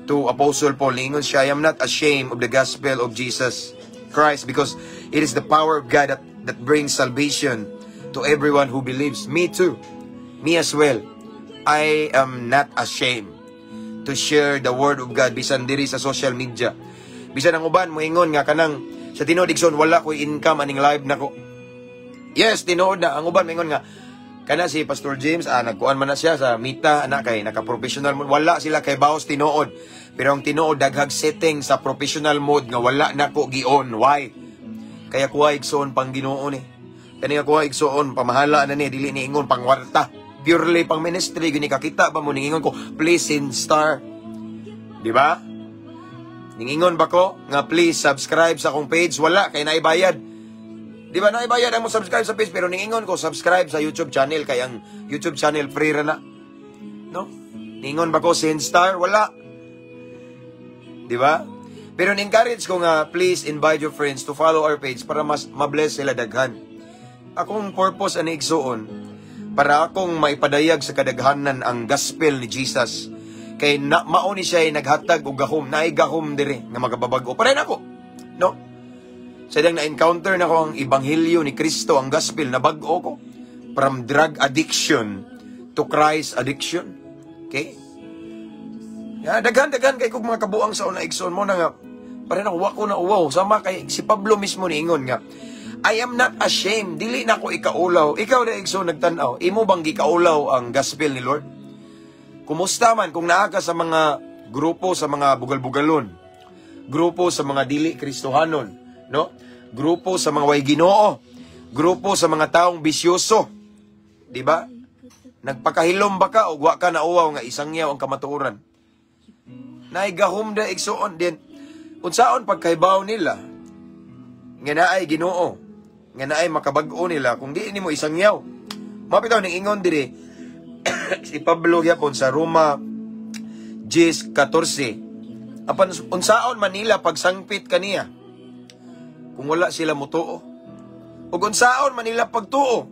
to Apostle Paul. Niingon siya, "I am not ashamed of the gospel of Jesus Christ because it is the power of God that brings salvation to everyone who believes." Me too. Me as well. I am not ashamed to share the word of God bisan diri sa social media. Bisan ang uban moingon nga kanang sa tinuod, igsoon, wala ko'y income aning live nako. Yes, tinuod na ang uban moingon nga kana si Pastor James, nagkuan man na siya sa Meta ana kay naka-professional mode. Wala sila kay baos tinuod. Pero ang tinuod, daghag setting sa professional mode nga wala nako gi-on. Why? Kaya kuha, igsoon, pang Ginoo ni. Kani ako, igsoon, pamahala na ni, dili ni ingon pangwarta. Purely pang ministry gini. Kakita ba mo ningingon ko, "Please send star"? Di ba? Ningingon ba ko nga, "Please subscribe sa akong page"? Wala kay naibayad. Di ba naibayad ang mo subscribe sa page? Pero ningingon ko, "Subscribe sa YouTube channel," kay ang YouTube channel free ra na. No? Ningon ba ko, "Send star"? Wala. Di ba? Pero ni-encourage ko nga, please invite your friends to follow our page para mas mabless sila daghan. Akong purpose ani, igsuon, para akong maipadayag sa kadaghanan ang gospel ni Jesus. Kay na, mao ni siya naghatag og gahom, naay gahom diri nga magababag-o. Pareho nako. No? Sa diyang na-encounter na ko ang ebanghelyo ni Kristo, ang gospel, na bag-o ko. From drug addiction to Christ addiction. Okay? Ya, daghan-daghan kay kog mga kabuang sa una, igsoon mo na nga pareho nako, wa ko na uwaw sama kay si Pablo mismo niingon nga, "I am not ashamed, dili na ko ikaulaw." Ikaw na, igsoon, nagtan-aw, imo bang gikaulaw ang gospel ni Lord? Kumusta man kung naa ka sa mga grupo sa mga bugal-bugalon, grupo sa mga dili Kristohanon, no? Grupo sa mga way Ginoo, grupo sa mga taong bisyoso, di ba? Nagpakahilom ba ka o wa ka na uwaw nga isangyaw ang kamatuoran? Naay gahom da, igsuon din. Unsaon pagkahibaw nila nga naay Ginoo, nga naay makabag-o nila kung di nimo isangyaw? Mao bitaw ning ingon diri si Pablo gyapon sa Roma 10:14. Apan unsaon man nila pagsangpit kaniya kung wala sila motuo? Ug unsaon man nila pagtuo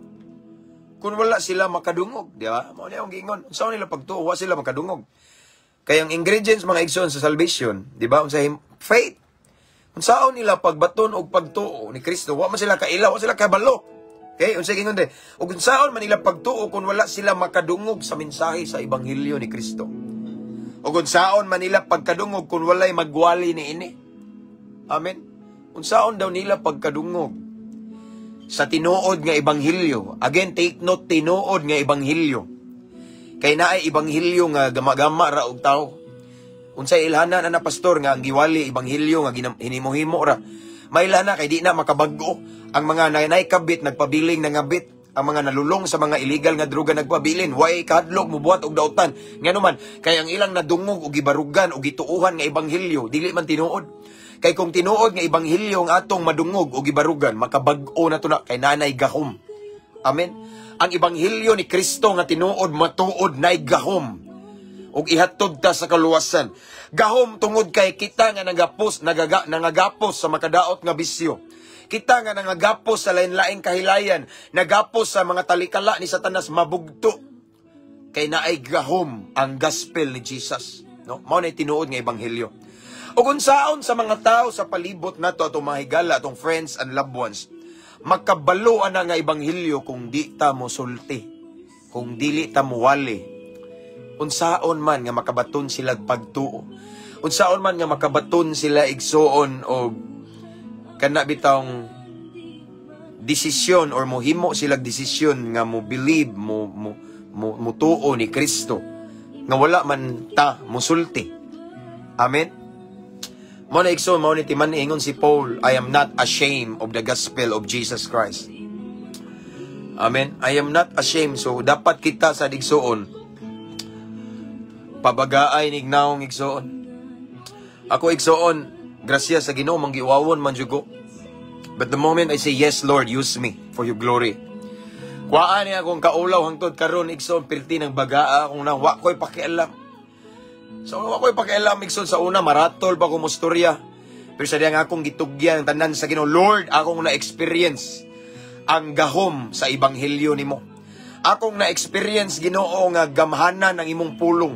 kung wala sila makadungog, di ba? Mao ni akong giingon. Unsaon nila pagtuo, wa sila makadungog? Kaya ang ingredients, mga igsoon, sa salvation, di ba? Unsa faith. Unsaon nila pagbaton og pagtuo ni Kristo, wa man sila kaila, wa sila kabalo. Okay, unsa gingon dire? Ug unsaon man nila pagtuo kung wala sila makadungog sa mensahe sa ebanghelyo ni Kristo? Ug unsaon man nila pagkadungog kung walay magwali niini? Amen. Unsaon daw nila pagkadungog sa tinuod nga ebanghelyo? Again, take note, tinuod nga ebanghelyo. Kay naay ebanghelyo nga gama-gama ra og tao. Unsay ilhanan ana, pastor, nga ang giwali ebanghelyo nga hinimo-himo ra? Mailhana kay di na makabag-o. Ang mga naay kabit nagpabiling nangabit. Ang mga nalulong sa mga illegal nga droga nagpabilin, way kahadlok mubuhat og dautan. Ngano man? Kay ang ilang nadungog og gibarugan og gituohan nga ebanghelyo dili man tinuod. Kay kung tinuod nga ebanghelyo ang atong madungog og gibarugan, makabag-o na to na kay nanay gahom. Amen. Ang ebanghelyo ni Kristo nga tinuod, matuod, nay gahom ug ihatod ta sa kaluwasan. Gahom tungod kay kita nga nagapos, nangagapos sa makadaot nga bisyo. Kita nga nangagapos sa lain-laing kahilayan, nagapos sa mga talikala ni Satanas, mabugto. Kay naay gahom ang gospel ni Jesus. No? Mao na tinuod nga ebanghelyo. Ug unsaon sa mga tao sa palibot nato, atong mga higala, atong friends and loved ones, makabalo ana nga ebanghelyo kung di ta mo sulti, kung dili ta mo wali? Unsaon man nga makabaton sila pagtuo? Unsaon man nga makabaton sila, igsuon, og kana bitawng desisyon or mohimo sila desisyon nga mo believe, mo tuo ni Kristo nga wala man ta musulti? Amen. Mo na, igsoon, mao ni timan ingon si Paul, "I am not ashamed of the gospel of Jesus Christ." Amen. I am not ashamed. So dapat kita sa igsuon pabagaay nig naong, igsoon. Ako, igsoon, grasya sa Ginoo, manggiwawon man jud ko. But the moment I say, "Yes, Lord, use me for your glory." Kuhaan niya akong kaulaw hangtod karon, igsoon, pirti ng bagaa akong na wa ko'y pakialam. So wa ko'y pakialam, igsoon, sa una maratol pa ko mostorya. Pero sa diyang akong gitugyan ang tanan sa Ginoo, "Lord, akong na-experience ang gahom sa ebanghelyo nimo. Akong na-experience, Ginoo, nga gamhanan ang imong pulong.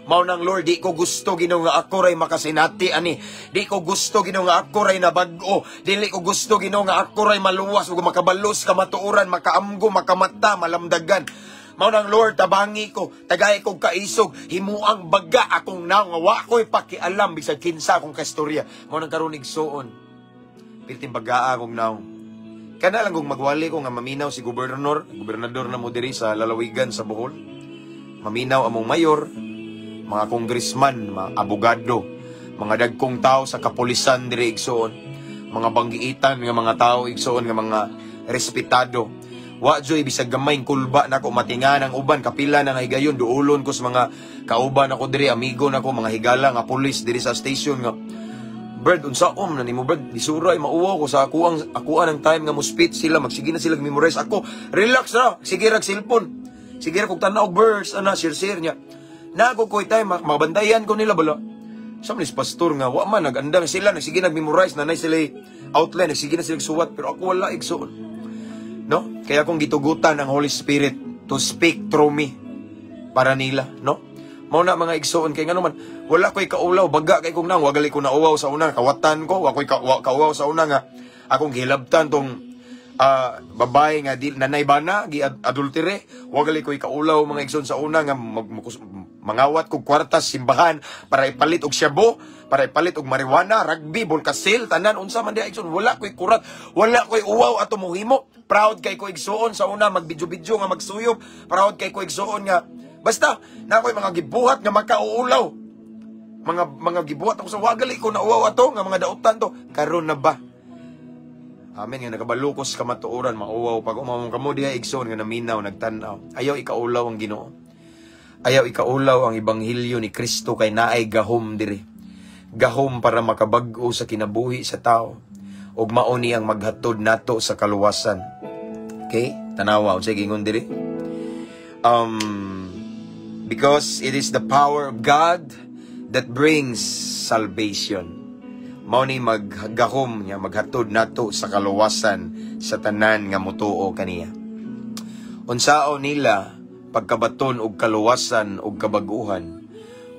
Mao nang, Lord, di ko gusto, Ginoo, nga ako ray makasinati ani. Di ko gusto, Ginoo, nga ako ray nabag-o. Dili ko gusto, Ginoo, nga ako ray maluwas ug makabalos kamatuoran, makaamgo, makamata, malamdagan. Mao nang, Lord, tabangi ko, tagay ko kaisog, himuang baga akong naong nga wa ko'y pakialam bisag kinsa akong kastorya." Mao nang karon, igsuon, pirting bagaa akong naong. Kana lang kung magwali ko nga maminaw si gobernador, gobernador na mo diri sa lalawigan sa Bohol. Maminaw among mayor, mga congressman, mga abogado, mga dagkong tao sa kapulisan diri, igsuon, mga banggiitan nga mga tao, igsuon, nga mga respetado. Wa joy bisag gamay kulba nako matinga ng uban kapila na nga higayon duulon ko sa mga kauban nako diri, amigo nako, mga higala nga pulis diri sa station nga, "Brad, unsa om na nimo, Brad? Lisuray mauwaw ko sa akuang akuan ng time nga mo speech sila, magsige na sila memorize ako. Relax ra, sige rag cellphone. Sige ra kog tan-aw og verse ana, share share niya." Nago ko'y time mabantayan ko nila bala. Sa man is pastor nga wa man nagandam sila, nagsige nag-memorize nanay sila outline, nagsige na sila suwat, pero ako wala, igsuon. No? Kaya akong gitugutan ang Holy Spirit to speak through me para nila, no? Mao na, mga igsoon, kay ngano man wala ko'y kaulaw, baga kay kung nang wagali ko na uwaw sa una, kawatan ko, wa ko'y kauwaw sa una nga akong gihilabtan tong babae nga di nanay bana gi adultery. Wagali ko'y kaulaw, mga igsoon, sa una nga mangawat kog kwarta sa simbahan para ipalit og shabu, para ipalit og marijuana, rugby, bulkasil, tanan unsa man diha, igsoon. Wala ko'y kurat, wala ko'y uwaw ato mohimo. Proud kay ko, igsoon, sa una magbidyo-bidyo nga magsuyop. Proud kay ko, igsoon, nga basta na ako'y mga gibuhat nga makauulaw, mga gibuhat ako sa wagali ko na uwaw ato nga mga dautan to. Karon na ba? Amen, nga nakabalo ko sa kamatuoran, mauwaw pag umamong kamo diha, igsoon, nga naminaw, nagtan-aw. Ayaw ikaulaw ang Ginoo. Ayaw ikaulaw ang ebanghelyo ni Kristo kay naay gahom diri. Gahom para makabag-o sa kinabuhi sa tao. Ug mao ni ang maghatod nato sa kaluwasan. Okay? Tanawa unsay giingon diri? Because it is the power of God that brings salvation. Mao ni maggahom nga maghatod nato sa kaluwasan sa tanan nga motuo kaniya. Unsaon nila pagkabaton og kaluwasan og kabaguhan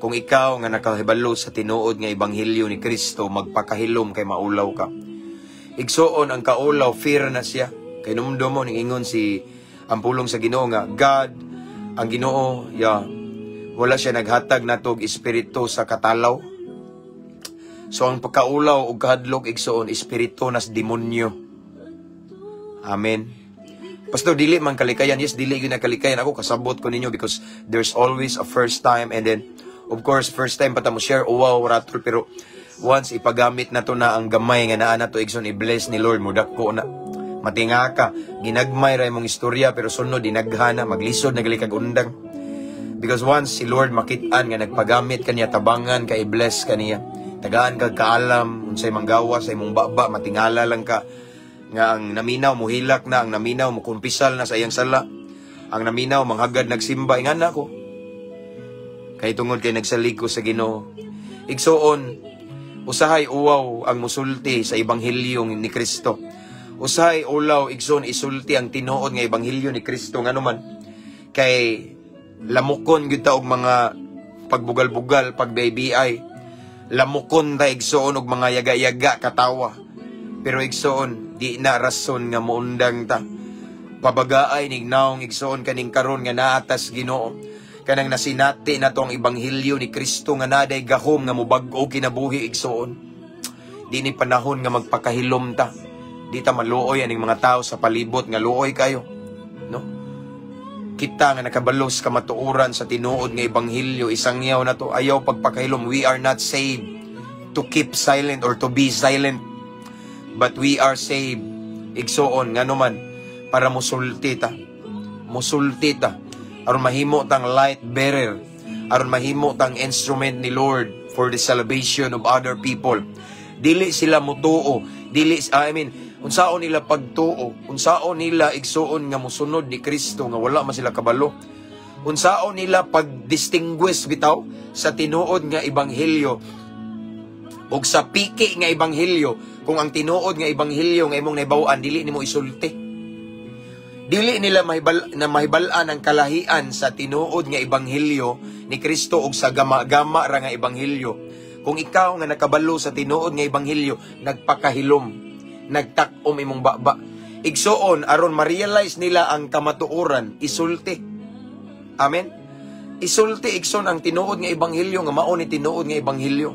kung ikaw nga nakahibalo sa tinuod nga ebanghelyo ni Kristo magpakahilom kay maulaw ka? Igsoon, ang kaulaw, fear na siya. Kay numdum mo ning ingon si ang pulong sa Ginoo nga God, ang Ginoo, ya, wala siya naghatag nato og espiritu sa katalaw. So ang pagkaulaw ug kahadlok, igsoon, espiritu nas demonyo. Amen. Pastor, dili man kalikayan. Yes, dili gyud na kalikayan. Ako, kasabot ko ninyo because there's always a first time, and then of course first time pa ta mo share, uwaw ratol, pero once ipagamit na to na ang gamay nga naa na to, igsoon, i-bless ni Lord mo, dako na. Matinga ka, ginagmay ra imong istorya, pero sunod dinaghana, maglisod na gali kag undang. Because once si Lord makit-an nga nagpagamit kaniya, tabangan ka, i-bless kaniya. Tagaan kag kaalam unsay manggawa sa imong baba, matingala lang ka nga ang naminaw muhilak na, ang naminaw mukumpisal na sa iyang sala. Ang naminaw manghagad nagsimba, ingana ko. Kay tungod kay nagsalig ko sa Ginoo. Igsoon, usahay uwaw ang musulti sa ebanghelyo ni Kristo. Usahay ulaw, igsoon, isulti ang tinuod nga ebanghelyo ni Kristo, ngano man kay lamukon gyud ta og mga pagbugal-bugal, pag-BI. Lamukon ta, igsoon, og mga yaga-yaga katawa. Pero igsoon, di na rason nga muundang ta. Pabagaay ning naong, igsoon, kaning karon nga naatas Ginoo. Kanang nasinati na to ang ebanghelyo ni Kristo nga naday gahom nga mobag-o kinabuhi, igsoon. Di ni panahon nga magpakahilom ta. Di ta maluoy aning mga tao sa palibot nga luoy kayo. No? Kita nga nakabalos kamatuoran sa tinuod nga ebanghelyo, isangyaw na to, ayaw pagpakahilom. We are not saved to keep silent or to be silent. But we are saved, igsoon, ngano man, para musulti ta. Musulti ta. Aron mahimo tang light bearer. Aron mahimo tang instrument ni Lord for the salvation of other people. Dili sila mutuo. Dili, I mean, unsaon nila pagtuo, unsaon nila, igsuon, nga musunod ni Kristo nga wala man sila kabalo? Unsaon nila pag-distinguish bitaw sa tinuod nga ebanghelyo ug sa piki nga ebanghelyo kung ang tinuod nga ebanghelyo nga imong nahibaw-an dili nimo isulti? Dili nila mahibal na mahibal-an ang kalahian sa tinuod nga ebanghelyo ni Kristo ug sa gama-gama ra nga ebanghelyo. Kung ikaw nga nakabalo sa tinuod nga ebanghelyo, nagpakahilom, nagtak-om imong baba. Igsoon, aron ma-realize nila ang kamatuoran, isulti. Amen? Isulti, igsoon, ang tinuod nga ebanghelyo nga mao ni tinuod nga ebanghelyo.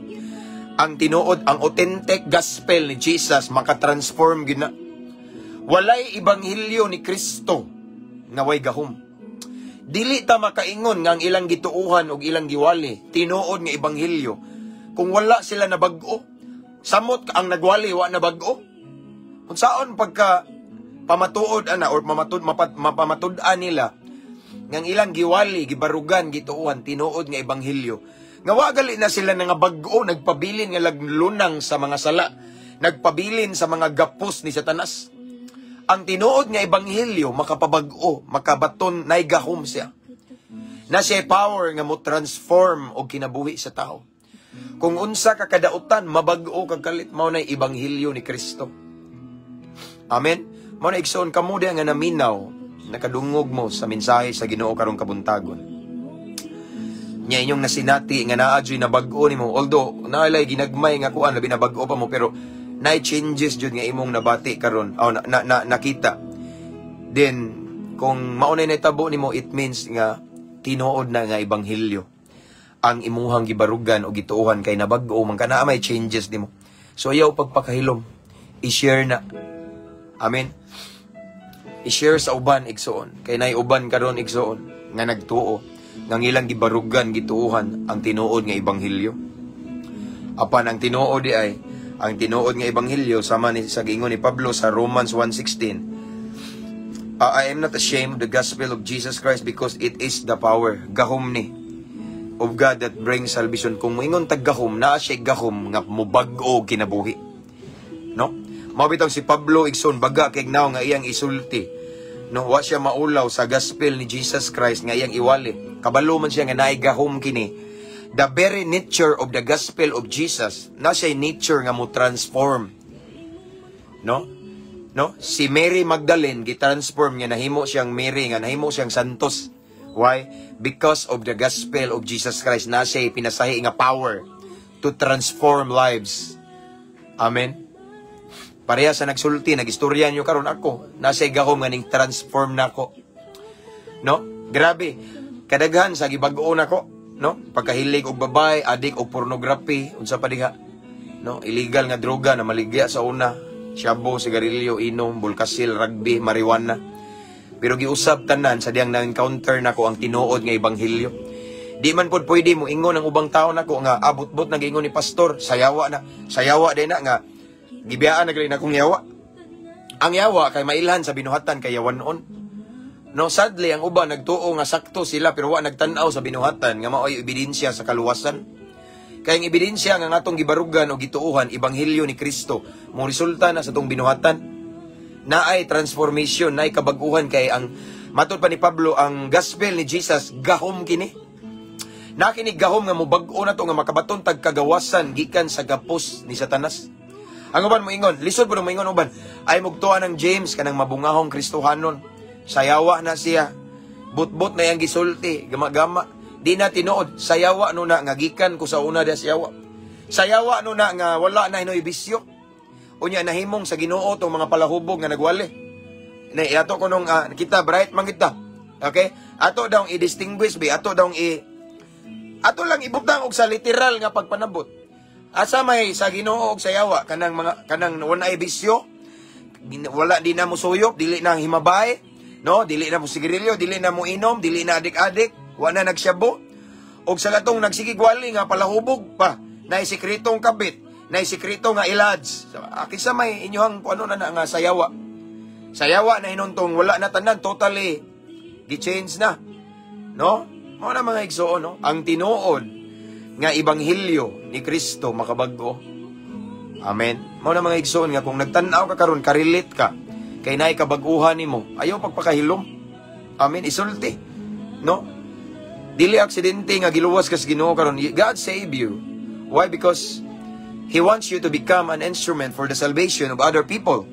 Ang tinuod, ang authentic gospel ni Jesus makatransform gyud na. Walay ebanghelyo ni Kristo nga way gahom. Dili ta makaingon nga ang ilang gituuhan og ilang giwali tinuod nga ebanghelyo kung wala sila nabag-o. Samot ang nagwali wa nabag-o. Unsaon pagka pamatuod ana or mapamatud-an nila nga ang ilang giwali, gibarugan, gituohan tinuod nga ebanghelyo nga wa gali na sila nga bag-o, nagpabilin nga laglunang sa mga sala, nagpabilin sa mga gapos ni Satanas? Ang tinuod nga ebanghelyo makapabag-o, makabaton, nay gahom siya. Na siya power nga mo transform og kinabuhi sa tao. Kung unsa ka kadautan, mabag-o kag kalit, mao nay ebanghelyo ni Kristo. Amen. Mao na, igsoon, kamo diha nga naminaw, nakadungog mo sa mensahe sa Ginoo karong kabuntagon. Nya inyong nasinati nga naa jud na bag-o nimo, although naalay ginagmay nga kuan, labi na bag-o pa mo, pero naay changes jud nga imong nabati karon o na nakita. Then kung mao nay nahitabo nimo, it means nga tinuod na nga ebanghelyo ang imuhang gibarugan o gituohan kay nabag-o man ka, naa may changes nimo. So ayaw pagpakahilom, i-share na. Amen. I-share sa uban, igsuon, kay nay uban karon, igsuon, nga nagtuo nga ilang gibarugan, gituohan ang tinuod nga ebanghelyo. Apan ang tinuod di ay ang tinuod nga ebanghelyo sama ni sa giingon ni Pablo sa Romans 1:16, "I am not ashamed of the gospel of Jesus Christ because it is the power," gahom ni, "of God that brings salvation." Kung moingon tag gahom, naa siya gahom nga mobag-o kinabuhi, no? Mao bitaw si Pablo, igsoon, baga kay nga iyang isulti, no? Wa siya maulaw sa gospel ni Jesus Christ nga iyang iwali. Kabalo man siya nga naay gahom kini. The very nature of the gospel of Jesus na siya nature nga mo transform, no? No, si Mary Magdalene, gitransform nga nahimo siyang Mary, nga nahimo siyang santos. Why? Because of the gospel of Jesus Christ na siya pinasahi nga power to transform lives. Amen. Pareha sa nagsulti, nagistorya niyo karon ako, nasa gahom nga ning transform nako, no? Grabe kadaghan sa gibag-o nako, no? Pagkahilig og babae, adik og pornography, unsa pa diha, no? Illegal nga droga na maligya sa una, shabu, sigarilyo, inom, bulkasil, rugby, marijuana. Pero giusab tanan sa diyang na-encounter nako ang tinuod nga ebanghelyo. Di man pod pwede mo ingon ang ubang tao nako nga abot-bot na giingon ni pastor, sayawa na, sayawa din na nga gibiyaan na gali na akong yawa. Ang yawa kay mailhan sa binuhatan kay yawanon. No, sadly ang uban nagtuo nga sakto sila pero wa nagtan-aw sa binuhatan nga mao'y ebidensya sa kaluwasan. Kay ang ebidensya nga atong gibarugan o gituohan ebanghelyo ni Kristo, mo resulta na sa atong binuhatan. Naay transformation, naay kabag-uhan kay ang matod pa ni Pablo, ang gospel ni Jesus gahom kini. Nakinig gahom nga mobag-o na to nga makabaton tag kagawasan gikan sa gapos ni Satanas. Ang uban moingon, lisod po moingon uban, ay mugtuan ng James kanang mabungahong Kristohanon. Sayawa na siya. Butbot na yang gisulti, gama-gama. Di na tinuod, sayawa no na nga gikan ko sa una da sayawa. Sayawa no na nga wala na hinoy bisyo. Unya nahimong sa Ginoo tong mga palahubog nga nagwali. Na ato ko nung kita bright man kita. Okay? Ato daw i-distinguish bi, ato daw i ato lang ibutang og sa literal nga pagpanabot. Asa may sa Ginoo og sayawa kanang mga kanang wala ay bisyo, wala di na mo suyop, dili na himabay, no? Dili na mo sigarilyo, dili na mo inom, dili na adik-adik, wa na nagsyabo. Og sa katong nagsigigwali nga palahubog pa, na sikretong kabit, na sikreto nga ilads. So, kinsa may inyuhang kung ano na, na nga sayawa. Sayawa na hinuntong wala na tanan, totally gi-change na. No? Mao na, mga igsoon, no? Ang tinuod nga ebanghelyo ni Kristo makabag-o. Amen. Mao na, mga igsoon, nga kung nagtan-aw ka karon, ka-relate ka kay naay kabag-uhan nimo, ayaw pagpakahilom. Amen. Isulti. No? Dili aksidente nga giluwas ka sa Ginoo karon. God save you. Why? Because He wants you to become an instrument for the salvation of other people.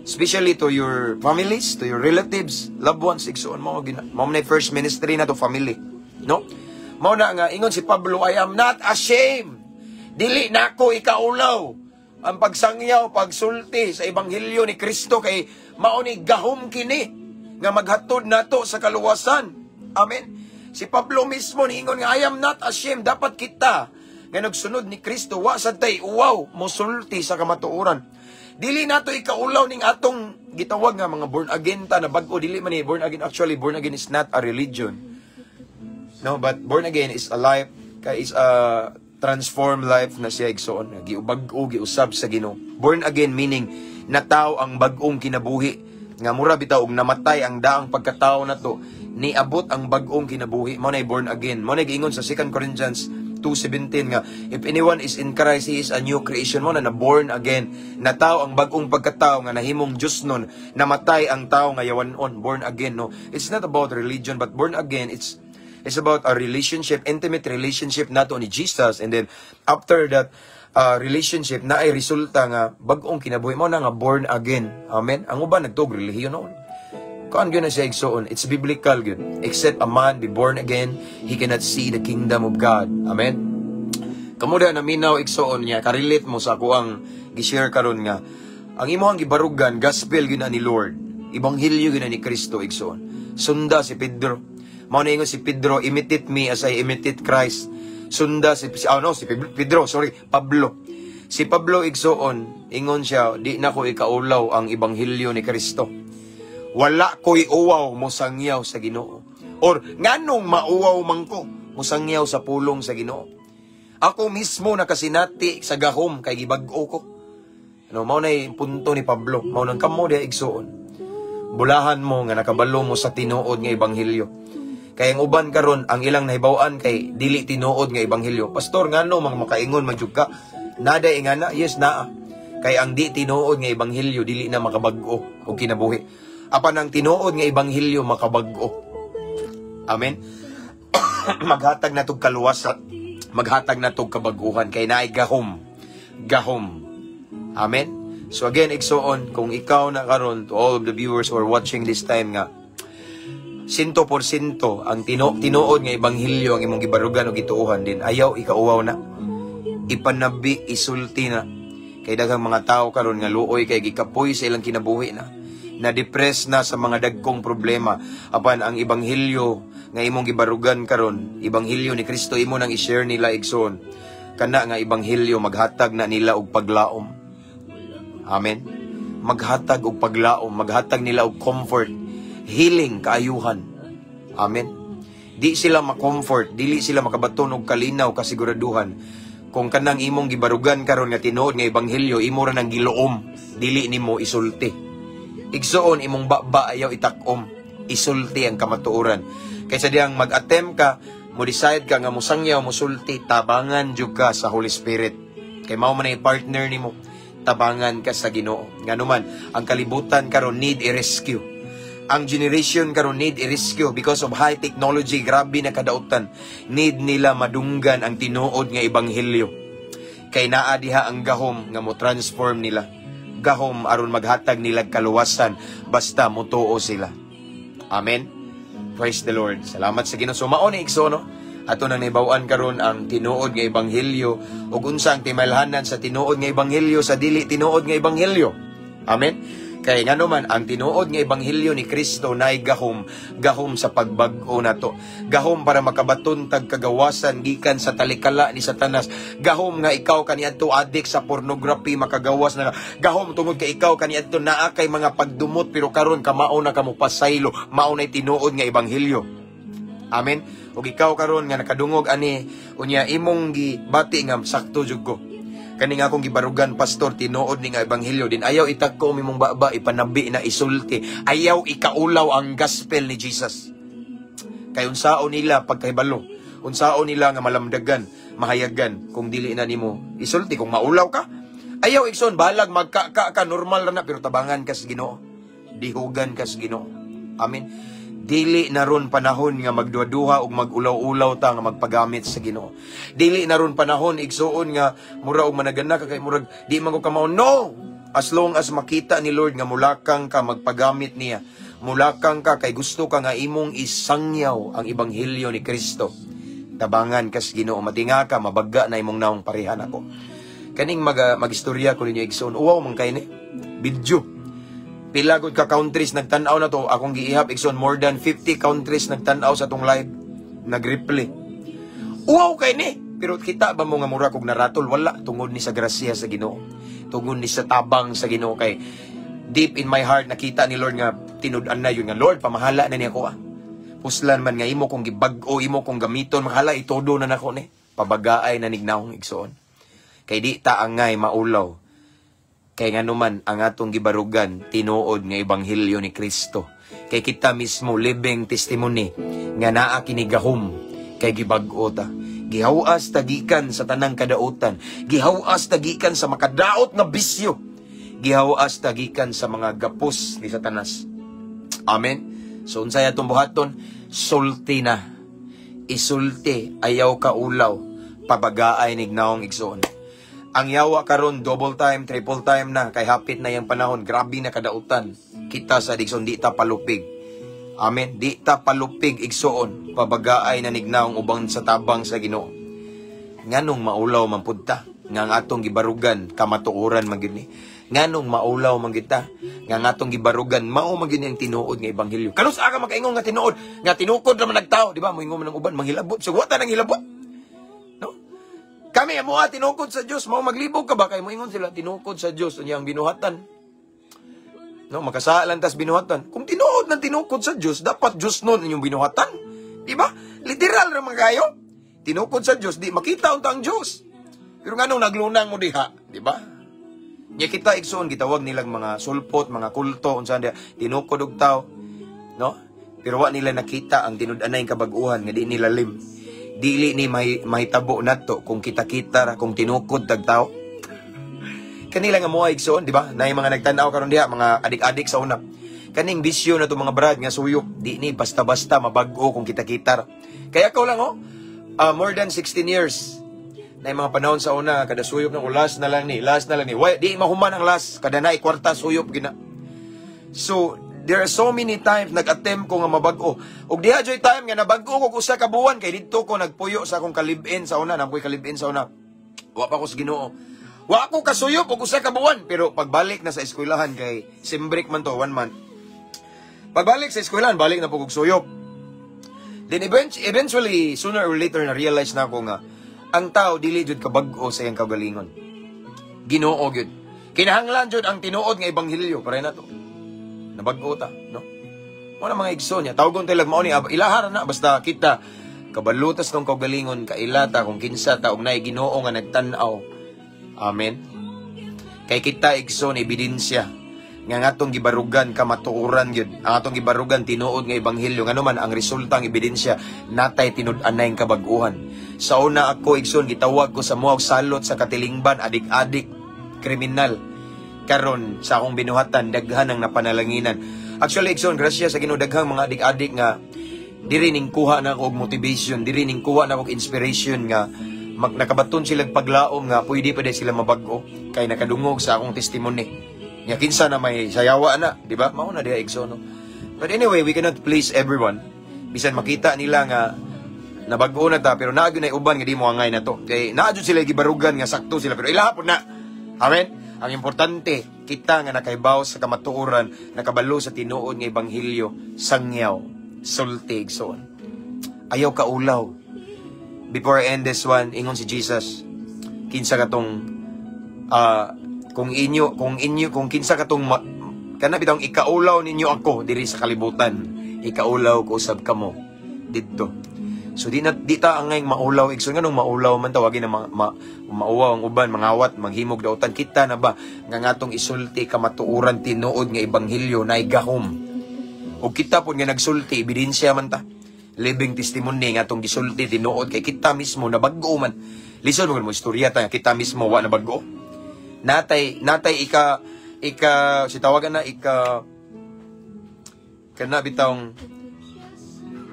Especially to your families, to your relatives, loved ones, igsoon mo gina. Mao na first ministry na to, family. No? Mao na nga ingon si Pablo, "I am not ashamed." Dili nako ikaulaw ang pagsangyaw, pagsulti sa ebanghelyo ni Kristo kay mao ni gahom kini nga maghatod nato sa kaluwasan. Amen. Si Pablo mismo niingon nga, "I am not ashamed." Dapat kita nga nagsunod ni Kristo wa sad tay uwaw mosulti sa kamatuoran. Dili nato ikaulaw ning atong gitawag nga mga born again ta na bag-o. Dili man ni born again. Actually, born again is not a religion. No, but born again is a life kay is a transformed life na siya, igsoon. Giubag-o, giusab sa Ginoo. Born again meaning nataw ang bag-ong kinabuhi nga mura bitaw og namatay ang daang pagkatao nato, niabot ang bag-ong kinabuhi. Mao na born again. Mao na giingon sa 2 Corinthians 2:17 nga if anyone is in Christ, he is a new creation. Mao na na born again, nataw ang bag-ong pagkatao nga nahimong Dios nun, namatay ang tao nga yawanon. Born again, no? It's not about religion, but born again, it's about a relationship, intimate relationship nato ni Jesus, and then after that relationship na ay resulta nga bag-ong kinabuhi mo na nga born again. Amen. Ang uban nagtuog relihiyon noon. Kuan gyud na siya, igsoon. It's biblical gyud. Except a man be born again, he cannot see the kingdom of God. Amen. Kamo na naminaw, igsoon, niya, ka-relate mo sa akuang gi-share karon nga ang imong gibarugan, gospel gyud na ni Lord. Ebanghelyo gyud na ni Kristo, igsoon. Sunda si Pedro. Mao na ingon si Pedro, "Imitate me as I imitate Christ." Sunda si, oh no, si Pedro, sorry, Pablo. Si Pablo, igsoon, ingon siya, "Di na ko ikaulaw ang ebanghelyo ni Kristo. Wala ko'y uwaw mosangyaw sa Ginoo. Or nganong mauwaw man ko mosangyaw sa pulong sa Ginoo? Ako mismo nakasinati sa gahom kay gibag-o ko." Ano, mao na punto ni Pablo. Mao nang kamo diha, igsoon. Bulahan mo nga nakabalo mo sa tinuod nga ebanghelyo. Kay ang uban karon, ang ilang nahibaw-an kay dili tinuod nga ebanghelyo. "Pastor, ngano mga makaingon man jud ka? Nada ingana?" Yes, naa. Kay ang di tinuod nga ebanghelyo, dili na makabag-o og kinabuhi. Apan ang tinuod nga ebanghelyo, makabag-o. Amen. Maghatag na tog kaluwasan, maghatag na tog kabaguhan kay naay gahom. Gahom. Amen. So again, igsoon, kung ikaw na karon, to all of the viewers who are watching this time nga sinto por sinto ang tinuod nga ebanghelyo ang imong gibarugan o gituohan din, ayaw ikauwaw na. Ipanabi, isulti na. Kay daghang mga tao karon nga luoy kay gikapoy sa ilang kinabuhi na. Na-depress na sa mga dagkong problema. Apan ang ebanghelyo nga imong gibarugan karon, ebanghelyo ni Kristo, imo nang i-share nila, igsoon. Kana nga ebanghelyo, maghatag na nila og paglaom. Amen. Maghatag og paglaom, maghatag nila og comfort, healing, kaayuhan. Amen. Di sila ma-comfort, dili sila makabaton og kalinaw, kasiguraduhan kung kanang imong gibarugan karon nga tinuod nga ebanghelyo, imo ra nang giluom, dili nimo isulti. Igsoon, imong baba ayaw itakom, isulti ang kamatuoran. Kaysa diyang mag-attempt ka, mo decide ka nga musangyaw, musulti, tabangan jud ka sa Holy Spirit. Kay mao man ay partner nimo, tabangan ka sa Ginoo. Nganuman, ang kalibutan karon need i-rescue. Ang generation karon need i-rescue because of high technology, grabe na kadautan. Need nila madunggan ang tinuod nga ebanghelyo. Kay naa diha ang gahom nga mo transform nila. Gahom aron maghatag nila kaluwasan basta motuo sila. Amen. Praise the Lord. Salamat sa Ginoo. So mao ni, igsoon, no? Ato nang nahibaw-an karon ang tinuod nga ebanghelyo ug unsa ang timalhanan sa tinuod nga ebanghelyo sa dili tinuod nga ebanghelyo. Amen. Kay ngano man, ang tinuod nga ebanghelyo ni Kristo naay gahom, gahom sa pagbag-o nato. Gahom para makabaton tag kagawasan gikan sa talikala ni Satanas. Gahom nga ikaw kaniadto addict sa pornography, makagawas na. Gahom tungod kay ikaw kaniadto naa kay mga pagdumot, pero karon kamao na ka mo pasaylo, mao nay tinuod nga ebanghelyo. Amen. Ug ikaw karon nga nakadungog ani unya imong gibati nga sakto jud ko. Kani nga akong gibarugan, pastor, tinuod ni nga ebanghelyo din, ayaw itagko imong baba, ipanabi na, isulti. Ayaw ikaulaw ang gospel ni Jesus. Kay unsaon nila pagkahibalo, unsaon nila nga malamdagan, mahayagan kung dili na nimo isulti, kung maulaw ka? Ayaw, igsoon, balag magka ka, ka normal ra na, pero tabangan ka sa Ginoo. Dihugan ka sa Ginoo. Amen. Dili na ron panahon nga magduha-duha ug magulaw-ulaw ta nga magpagamit sa Ginoo. Dili na ron panahon, igsuon, nga mura og managana ka kay murag di man ko kamao. No. As long as makita ni Lord nga mulakang ka magpagamit niya, mulakang ka kay gusto ka nga imong isangyaw ang ebanghelyo ni Kristo, tabangan ka sa Ginoo, matinga ka, mabaga na imong naong parehan ako. Kaning magistorya ko ninyo, igsoon, uwaw man kay ni. Video. Pila gud ka countries nagtan-aw na to akong giihap, igsoon, more than 50 countries nagtan-aw sa atong live, nag-replay. Uwaw kay ni. Pero kita ba mo nga mura kog naratol? Wala, tungod ni sa grasya sa Ginoo. Tungod ni sa tabang sa Ginoo, kay deep in my heart nakita ni Lord nga tinud-an na yun nga Lord, pamahala na niya ko ah. Puslan man nga imo kong gibag-o, imo kong gamiton, makhala itudo na nako ni. Pabagaay na nignawong, igsoon. Kay di ta angay maulaw. Kay nganuman, ang atong gibarugan, tinuod nga ebanghelyo ni Kristo. Kay kita mismo living testimony nga naa kini gahom kay gibag-o ta. Gihawas tagikan sa tanang kadautan. Gihawas tagikan sa makadaot nga bisyo. Gihawas tagikan sa mga gapos ni Satanas. Amen. So unsay atong buhaton? Sulti na. Isulti, ayaw ka ulaw. Pabagaay nignaong, igsoon. Ang yawa karon double time, triple time na kay hapit na yang panahon, grabe na kadautan. Kita sa, igsoon, di ta palupig. Amen. Di ta palupig, igsuon, pabagaay na nignaong ubang sa tabang sa Ginoo. Nganong maulaw man pud ta nga ang atong gibarugan kamatuoran man gyud ni? Nganong maulaw man gyud ta nga ang atong gibarugan mao man gyud ni ang tinuod nga ebanghelyo? Kanus-a ka makaingon nga tinuod, nga tinukod ra man nagtao, di ba? Moingon man ang uban, manghilabot. So wa ta nang hilabot. No? Kami amo tinukod sa Dios, mao maglibog ka ba kay moingon sila tinukod sa Dios unya ang binuhatan. No, makasala tas binuhatan. Kung tinuod ng tinukod sa Dios, dapat Dios nun inyong binuhatan. Di ba? Literal ra man kayo. Tinukod sa Dios, di makita unta ang Dios. Pero nganong naglunang mo diha, di ba? Nya kita, igsoon, gitawag nilang mga sulpot, mga kulto, unsa diha, tinukod og tao, no? Pero wa nila nakita ang tinud-anay kabag-uhan nga di nila lim. Dili ni may mahitabo nato kung kita-kita ra, kung tinukod tag tao. Kanila nga moa, igsoon, di ba? Nay mga nagtan-aw karon diha, mga adik-adik sa una. Kaning bisyo na to, mga brad, nga suyop, di ni basta-basta mabag-o kung kita-kita ra. Kaya ako lang oh, more than 16 years. Na mga panahon sa una, kada suyop ng last na lang ni, last na lang ni. Why, di mahuman ang last, kada na kwarta suyop gina. So, there are so many times nag-attempt ko nga mabag-o. Ug diha joy time nga nabag-o ko usa ka buwan kay didto ko nagpuyo sa akong kalib-in sa una, napoy kalib-in sa una. Wa pa ko sa Ginoo. Wa ako kasuyop og usa ka buwan, pero pagbalik na sa eskwelahan kay sem break man to, one month. Pagbalik sa eskwelahan, balik na po kog suyop. Then eventually, sooner or later, na realize na ako nga ang tao dili jud kabag-o sa iyang kaugalingon. Ginoo gyud. Kinahanglan jud ang tinuod nga ebanghelyo para na to. Nabag-o ta, no? Mo na mga igsoon niya. Tawgon tayo mao ni ilahara na basta kita kabalutas tong kaugalingon, kailata kung kinsa ta og naay Ginoo nga nagtan-aw. Amen. Kay kita, igsoon, ebidensya nga ang atong gibarugan kamatuoran gyud. Ang atong gibarugan tinuod nga ebanghelyo. Ngano man ang resulta, ang ebidensya natay tinud-anay kabag-uhan. Sa una ako, igsoon, gitawag ko sa muag salot sa katilingban, adik-adik, kriminal. Karon sa akong binuhatan daghan ang napanalanginan. Actually, igsoon, grasya sa Ginoo, daghang mga adik-adik nga diri ning kuha na ako og motivation, diri ning kuha na ako og inspiration nga nakabaton sila paglaom nga pwede pa sila mabag-o kay nakadungog sa akong testimony. Nya kinsa na may sayawa na, di ba? Mao na diha, igsoon, no? But anyway, we cannot please everyone. Bisan makita nila nga nabag-o na ta, pero naa gyud na uban nga di mo angay na to. Kay naa jud sila gibarugan nga sakto sila, pero ilaha pud na. Amen. Ang importante, kita nga nakaibaw sa kamatuoran, nakabalo sa tinuod nga ebanghelyo, sangyaw, sulti, igsoon. Ayaw ka ulaw. Before I end this one, ingon si Jesus, kinsa katong kung inyo kung kinsa katong kana bitawng ikaulaw ninyo ako diri sa kalibutan, ikaulaw ko usab kamo didto. So di na di ta angay maulaw, igsoon. Nganong maulaw man tawagin na mauwaw ang uban, mangawat, manghimog dautan? Kita na ba nga ngatong isulti kamatuoran, tinuod nga ebanghelyo, nay gahom? Ug kita pud nga nagsulti, ebidensya man ta, living testimony nga atong gisulti tinuod kay kita mismo nabag-o man. Lisod mo mo istorya ta kita mismo wa nabag-o. Natay ika ika si tawagan na ika kana bitawng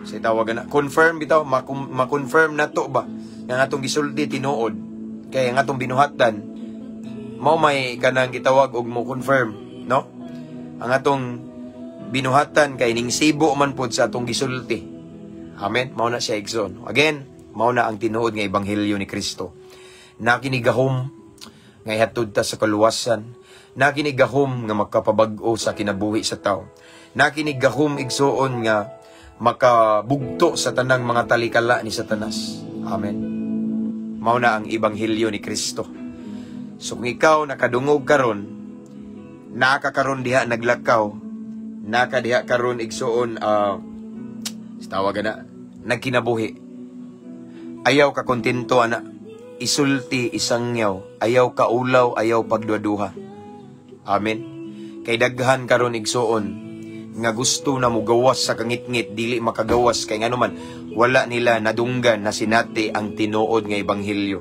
si tawagan na confirm bitaw, ma-confirm na to ba nga atong gisulti tinuod kay ang atong binuhatan mao may kanang gitawag og mo confirm, no? Ang atong binuhatan kay ning sibo man pod sa atong gisulti. Amen. Mao na siya, igsoon. Again, mao na ang tinuod nga ebanghelyo ni Kristo. Nakinigahom nga ihatod ta sa kaluwasan, nakinigahom nga makapabag-o sa kinabuhi sa tao, nakinigahom, igsuon, nga makabugto sa tanang mga talikala ni Satanas. Amen. Mao na ang ebanghelyo ni Kristo. So kung ikaw nakadungog karon, nakakaron diha naglakaw, naka diha karon, igsuon, tawag na, nagkinabuhi. Ayaw ka kontento ana, isulti, isangyaw, ayaw ka ulaw, ayaw pagduaduha. Amen. Kay daghan karon, igsuon, nga gusto na mugawas sa kangitngit, dili makagawas kay ngano man wala nila nadunggan na sinati ang tinuod nga ebanghelyo.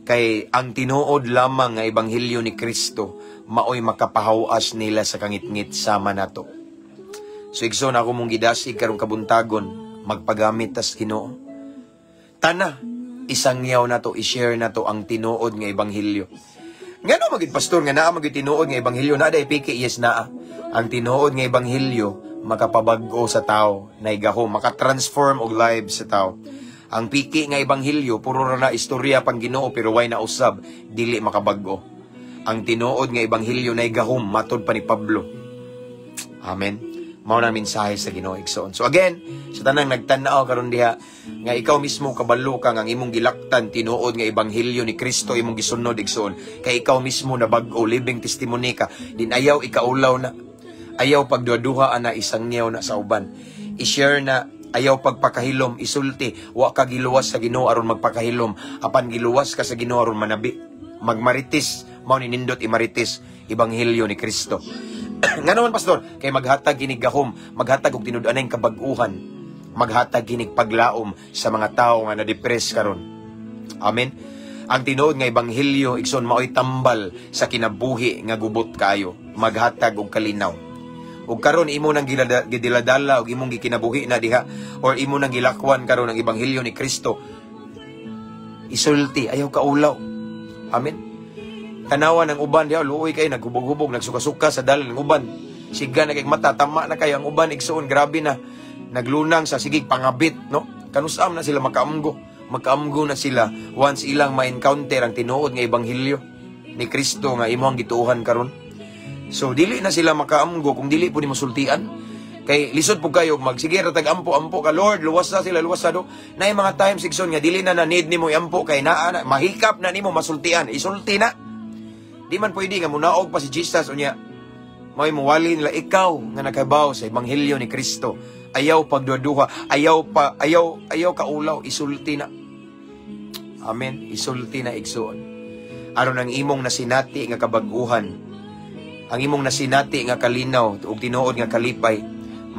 Kay ang tinuod lamang nga ebanghelyo ni Kristo maoy makapahawas nila sa kangitngit sama nato. So igsoon, ako mong gidasig karong kabuntagon, magpagamit tas Ginoo. Tana, isangyaw nato, i-share nato ang tinuod nga ebanghelyo. Ngano magid, pastor, nga naa magid tinuod nga ebanghelyo? Naa day piki? Yes, naa. Ang tinuod nga ebanghelyo Makapabag-o sa tao, naigahom, makatransform og lives sa tao. Ang piki nga ebanghelyo, puro ra na istorya pang Ginoo pero way na usab, dili makabag-o. Ang tinuod nga ebanghelyo naigahom, matod pa ni Pablo. Amen. Mao na mensahe sa Ginoo, igsoon. So again, sa tanang nagtan-aw karon diha nga ikaw mismo kabalo ka nga ang imong gilaktan, tinuod nga ebanghelyo ni Kristo imong gisunod, igsoon. Kay ikaw mismo nabag-o, living testimony ka. Din ayaw ikaulaw na. Ayaw pagduha-duha ana, isangyaw na sa uban. I-share na, ayaw pagpakahilom, isulti. Wa ka giluwas sa Ginoo aron magpakahilom, apan giluwas ka sa Ginoo aron manabi. Magmarites, mao ni nindot imarites ebanghelyo ni Kristo. Nga naman, pastor? Kay maghatag kinig gahom, maghatag og tinud-anay kabag-uhan, maghatag kinig paglaom sa mga tawo nga na-depress karon. Amen. Ang tinuod nga ebanghelyo, igsoon, maoy tambal sa kinabuhi nga gubot kayo, maghatag og kalinaw. Ug karon imo nang gidiladala ug imong gikinabuhi na diha or imo nang gilakwan karon ang ebanghelyo ni Kristo. Isulti, ayaw kaulaw. Amen. Tanawa ng uban diha, luoy kayo, naghubog-hubog, nagsuka-suka sa dalan ng uban. Siga na kay mata, tama na kayo ang uban, igsoon, grabe na. Naglunang sa sigig pangabit, no? Kanusam na sila makaamgo. Makaamgo na sila once ilang ma-encounter ang tinuod nga ebanghelyo ni Kristo nga imo ang gituohan karon. So dili na sila makaamgo kung dili po nimo sultian. Kay lisod po kayo magsige ra tag ampo ampo ka, "Lord, luwas na sila, luwas na do." Naay mga times, igsoon, nga dili na na need nimo iampo kay naa na mahikap na nimo masultian. Isulti na. Di man pwede nga munaog pa si Jesus unya may muwali nila. Ikaw nga nakabaw sa ebanghelyo ni Kristo, ayaw pagduha, ayaw pa ayaw ayaw kaulaw, isulti na. Amen. Isulti na, igsoon. Aron ang imong nasinati nga kabag-uhan, ang imong nasinati nga kalinaw ug tinuod nga kalipay,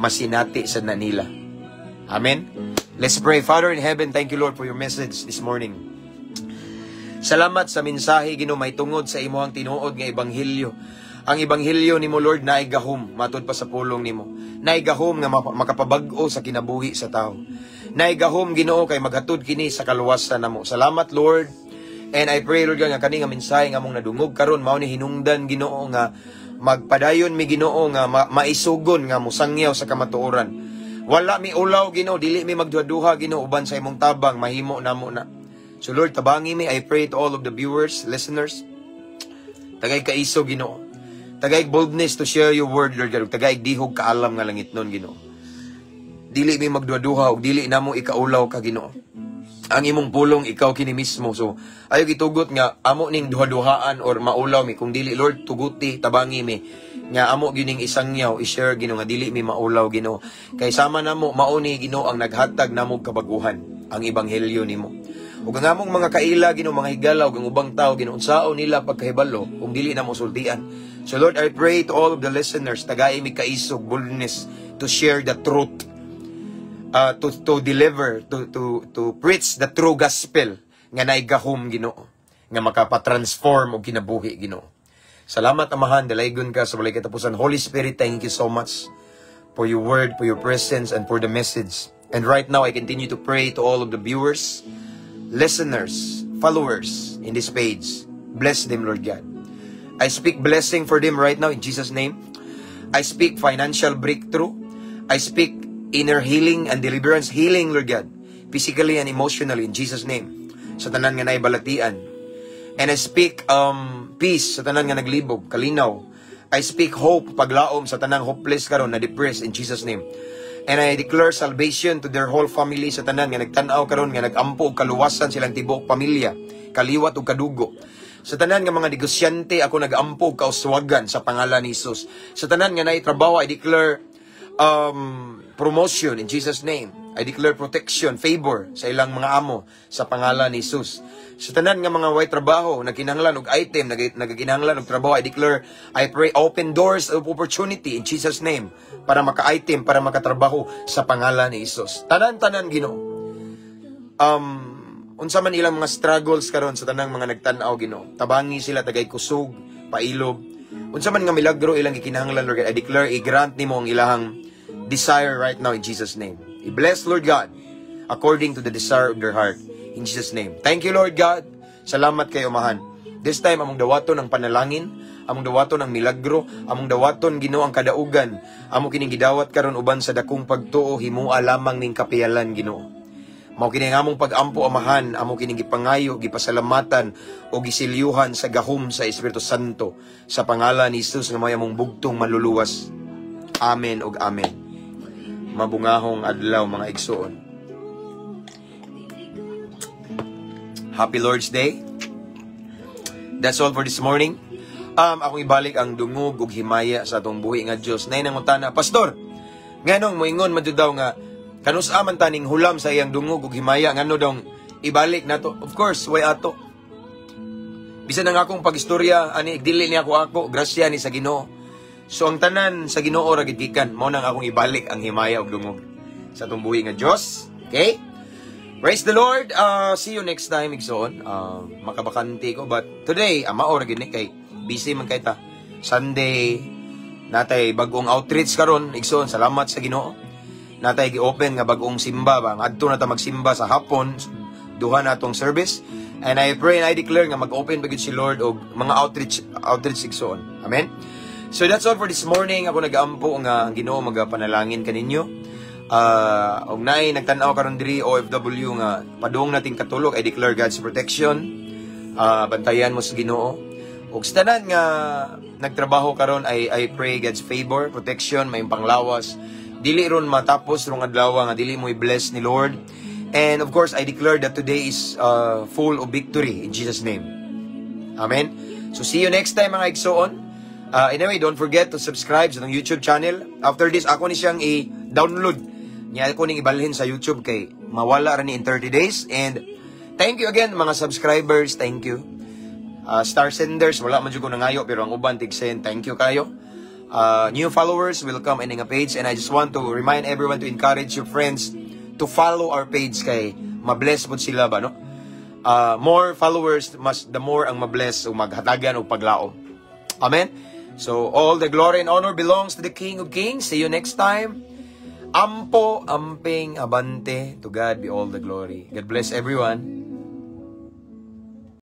masinati sa nila. Amen. Let's pray. Father in heaven, thank you, Lord, for your message this morning. Salamat sa mensahe, Ginoo, mahitungod sa imong tinuod nga ebanghelyo. Ang ebanghelyo nimo, Lord, naay gahom, matud pa sa pulong nimo. Naay gahom nga makapabag-o sa kinabuhi sa tao. Naay gahom, Ginoo, kay maghatod kini sa kaluwasan namo. Salamat, Lord. And I pray, Lord, nga kani nga mensahe nga among nadungog karon mao ni hinungdan, Ginoo, nga magpadayon mi, Ginoo, nga maisugon nga musangyaw sa kamatuoran. Wala mi ulaw, Ginoo, dili mi magduha-duha, Ginoo, uban sa imong tabang mahimo namo na. So Lord, tabangi mi. I pray to all of the viewers, listeners. Tagay kaisog, Ginoo. Tagay boldness to share your word, Lord God. Tagay dihog kaalam nga langit nun, Ginoo. Dili mi magduha-duha ug dili namo ikaulaw ka, Ginoo. Ang imong pulong, ikaw kini mismo. So, ayaw gitugot nga amo ning duha-duhaan or maulaw mi. Kung dili, Lord, tuguti, tabangi mi nga amo gining isangyaw, i-share, Ginoo, nga dili mi maulaw, Ginoo. Kay sama namo mao ni, Ginoo, ang naghatag namo kabaguhan, ang ebanghelyo nimo. Ug ang among mga kaila, Ginoo, mga higala ug ang ubang tao, Ginoo, unsaon nila pagkahibalo kung dili namo sultian? So Lord, I pray to all of the listeners, tagay mi kaisog, boldness to share the truth, to deliver, to preach the true gospel nga naigahom, Ginoo, nga makapa-transform og kinabuhi, Ginoo. Salamat, Amahan, dalaygon ka sa walay katapusan. Holy Spirit, thank you so much for your word, for your presence, and for the message. And right now, I continue to pray to all of the viewers, listeners, followers in this page. Bless them, Lord God. I speak blessing for them right now in Jesus' name. I speak financial breakthrough. I speak inner healing and deliverance, healing, Lord God, physically and emotionally in Jesus' name. Sa tanan nga naibalatian. And I speak peace sa tanan nga naglibog, kalinaw. I speak hope, paglaom sa tanang hopeless karon na depressed in Jesus' name. And I declare salvation to their whole family, sa tanan nga nagtan-aw karon nga nagampo og kaluwasan silang tibuok pamilya, kaliwat ug kadugo. Sa tanan nga mga negosyante, ako nagampo og kauswagan sa pangalan ni Jesus. Sa tanan nga naay trabaho, I declare promotion in Jesus' name. I declare protection, favor sa ilang mga amo sa pangalan ni Jesus. Sa tanan nga mga way trabaho, nagkinahanglan og item, nagkinahanglan og trabaho, I declare, I pray open doors of opportunity in Jesus' name para maka-item, para makatrabaho sa pangalan ni Jesus. Tanan-tanan, Ginoo. Unsa man ilang mga struggles karon sa tanang mga nagtan-aw, Ginoo. Tabangi sila, tagay kusog, pailob. Unsa man nga milagro ilang gikinahanglan, Lord God, I declare i-grant nimo ang ilahang desire right now in Jesus' name. I-bless, Lord God, according to the desire of their heart in Jesus' name. Thank you, Lord God. Salamat kay Umahan. This time among dawaton ang panalangin, Among dawaton ang milagro, among dawaton, Ginoo, ang kadaugan. Amo kining gidawat karon uban sa dakong pagtuo, himua lamang ning kapiyalan, Ginoo. Mao kini ang among pag-ampo, Amahan, amo kining gipangayo, gipasalamatan o gisilyuhan sa gahom sa Espiritu Santo sa pangalan ni Jesus nga may among bugtong manluluwas. Amen ug amen. Mabungahong adlaw, mga igsoon. Happy Lord's Day. That's all for this morning. Akong ibalik ang dungog ug himaya sa atong buhi nga Dios. Nay nangutana, "Pastor, nganong moingon man jud daw nga kanus-a man taning hulam sa iyang dungog ug himaya, ngano daw ibalik nato?" Of course, way ato. Bisan ang akong pagistorya ani, dili ni ako ako, grasya ni sa Ginoo. So ang tanan sa Ginoo ra gid gikan, mao nang akong ibalik ang himaya ug dungog sa atong buhi nga Dios. Okay? Praise the Lord. See you next time, igsoon. Makabakante ko. But today, mao ra gid ni kay busy man kay ta. Sunday, natay bagong outreach karon, igsoon. Salamat sa Ginoo. Natay gi-open nga bagong simba ba. Adto na ta magsimba sa hapon, duha na atong service. And I pray and I declare nga mag-open pa gyud si Lord og mga outreach, igsoon. Amen. So that's all for this morning. Ako nagaampo nga ang Ginoo magapanalangin kaninyo. Og naay nagtan-aw karon diri, OFW nga padung nating katulog, I declare God's protection. Bantayan mo sa Ginoo. Ug sa tanan nga nagtrabaho karon, I pray God's favor, protection, may panglawas. Dili ron matapos rong adlaw nga dili mo i-bless ni Lord. And of course, I declare that today is full of victory in Jesus' name. Amen. So see you next time, mga igsoon. Anyway, don't forget to subscribe sa atong YouTube channel. After this, ako ni siyang i-download. Niya ako ning ibalhin sa YouTube kay mawala ra ni in 30 days. And thank you again, mga subscribers. Thank you. Star senders, wala man jud ko nangayo pero ang uban tig-send. Thank you kayo. New followers will come in nga page and I just want to remind everyone to encourage your friends to follow our page kay mabless pod sila ba, no? More followers, mas the more ang mabless o maghatagan og paglaom. Amen. So all the glory and honor belongs to the King of Kings. See you next time. Ampo, amping, abante. To God be all the glory. God bless everyone.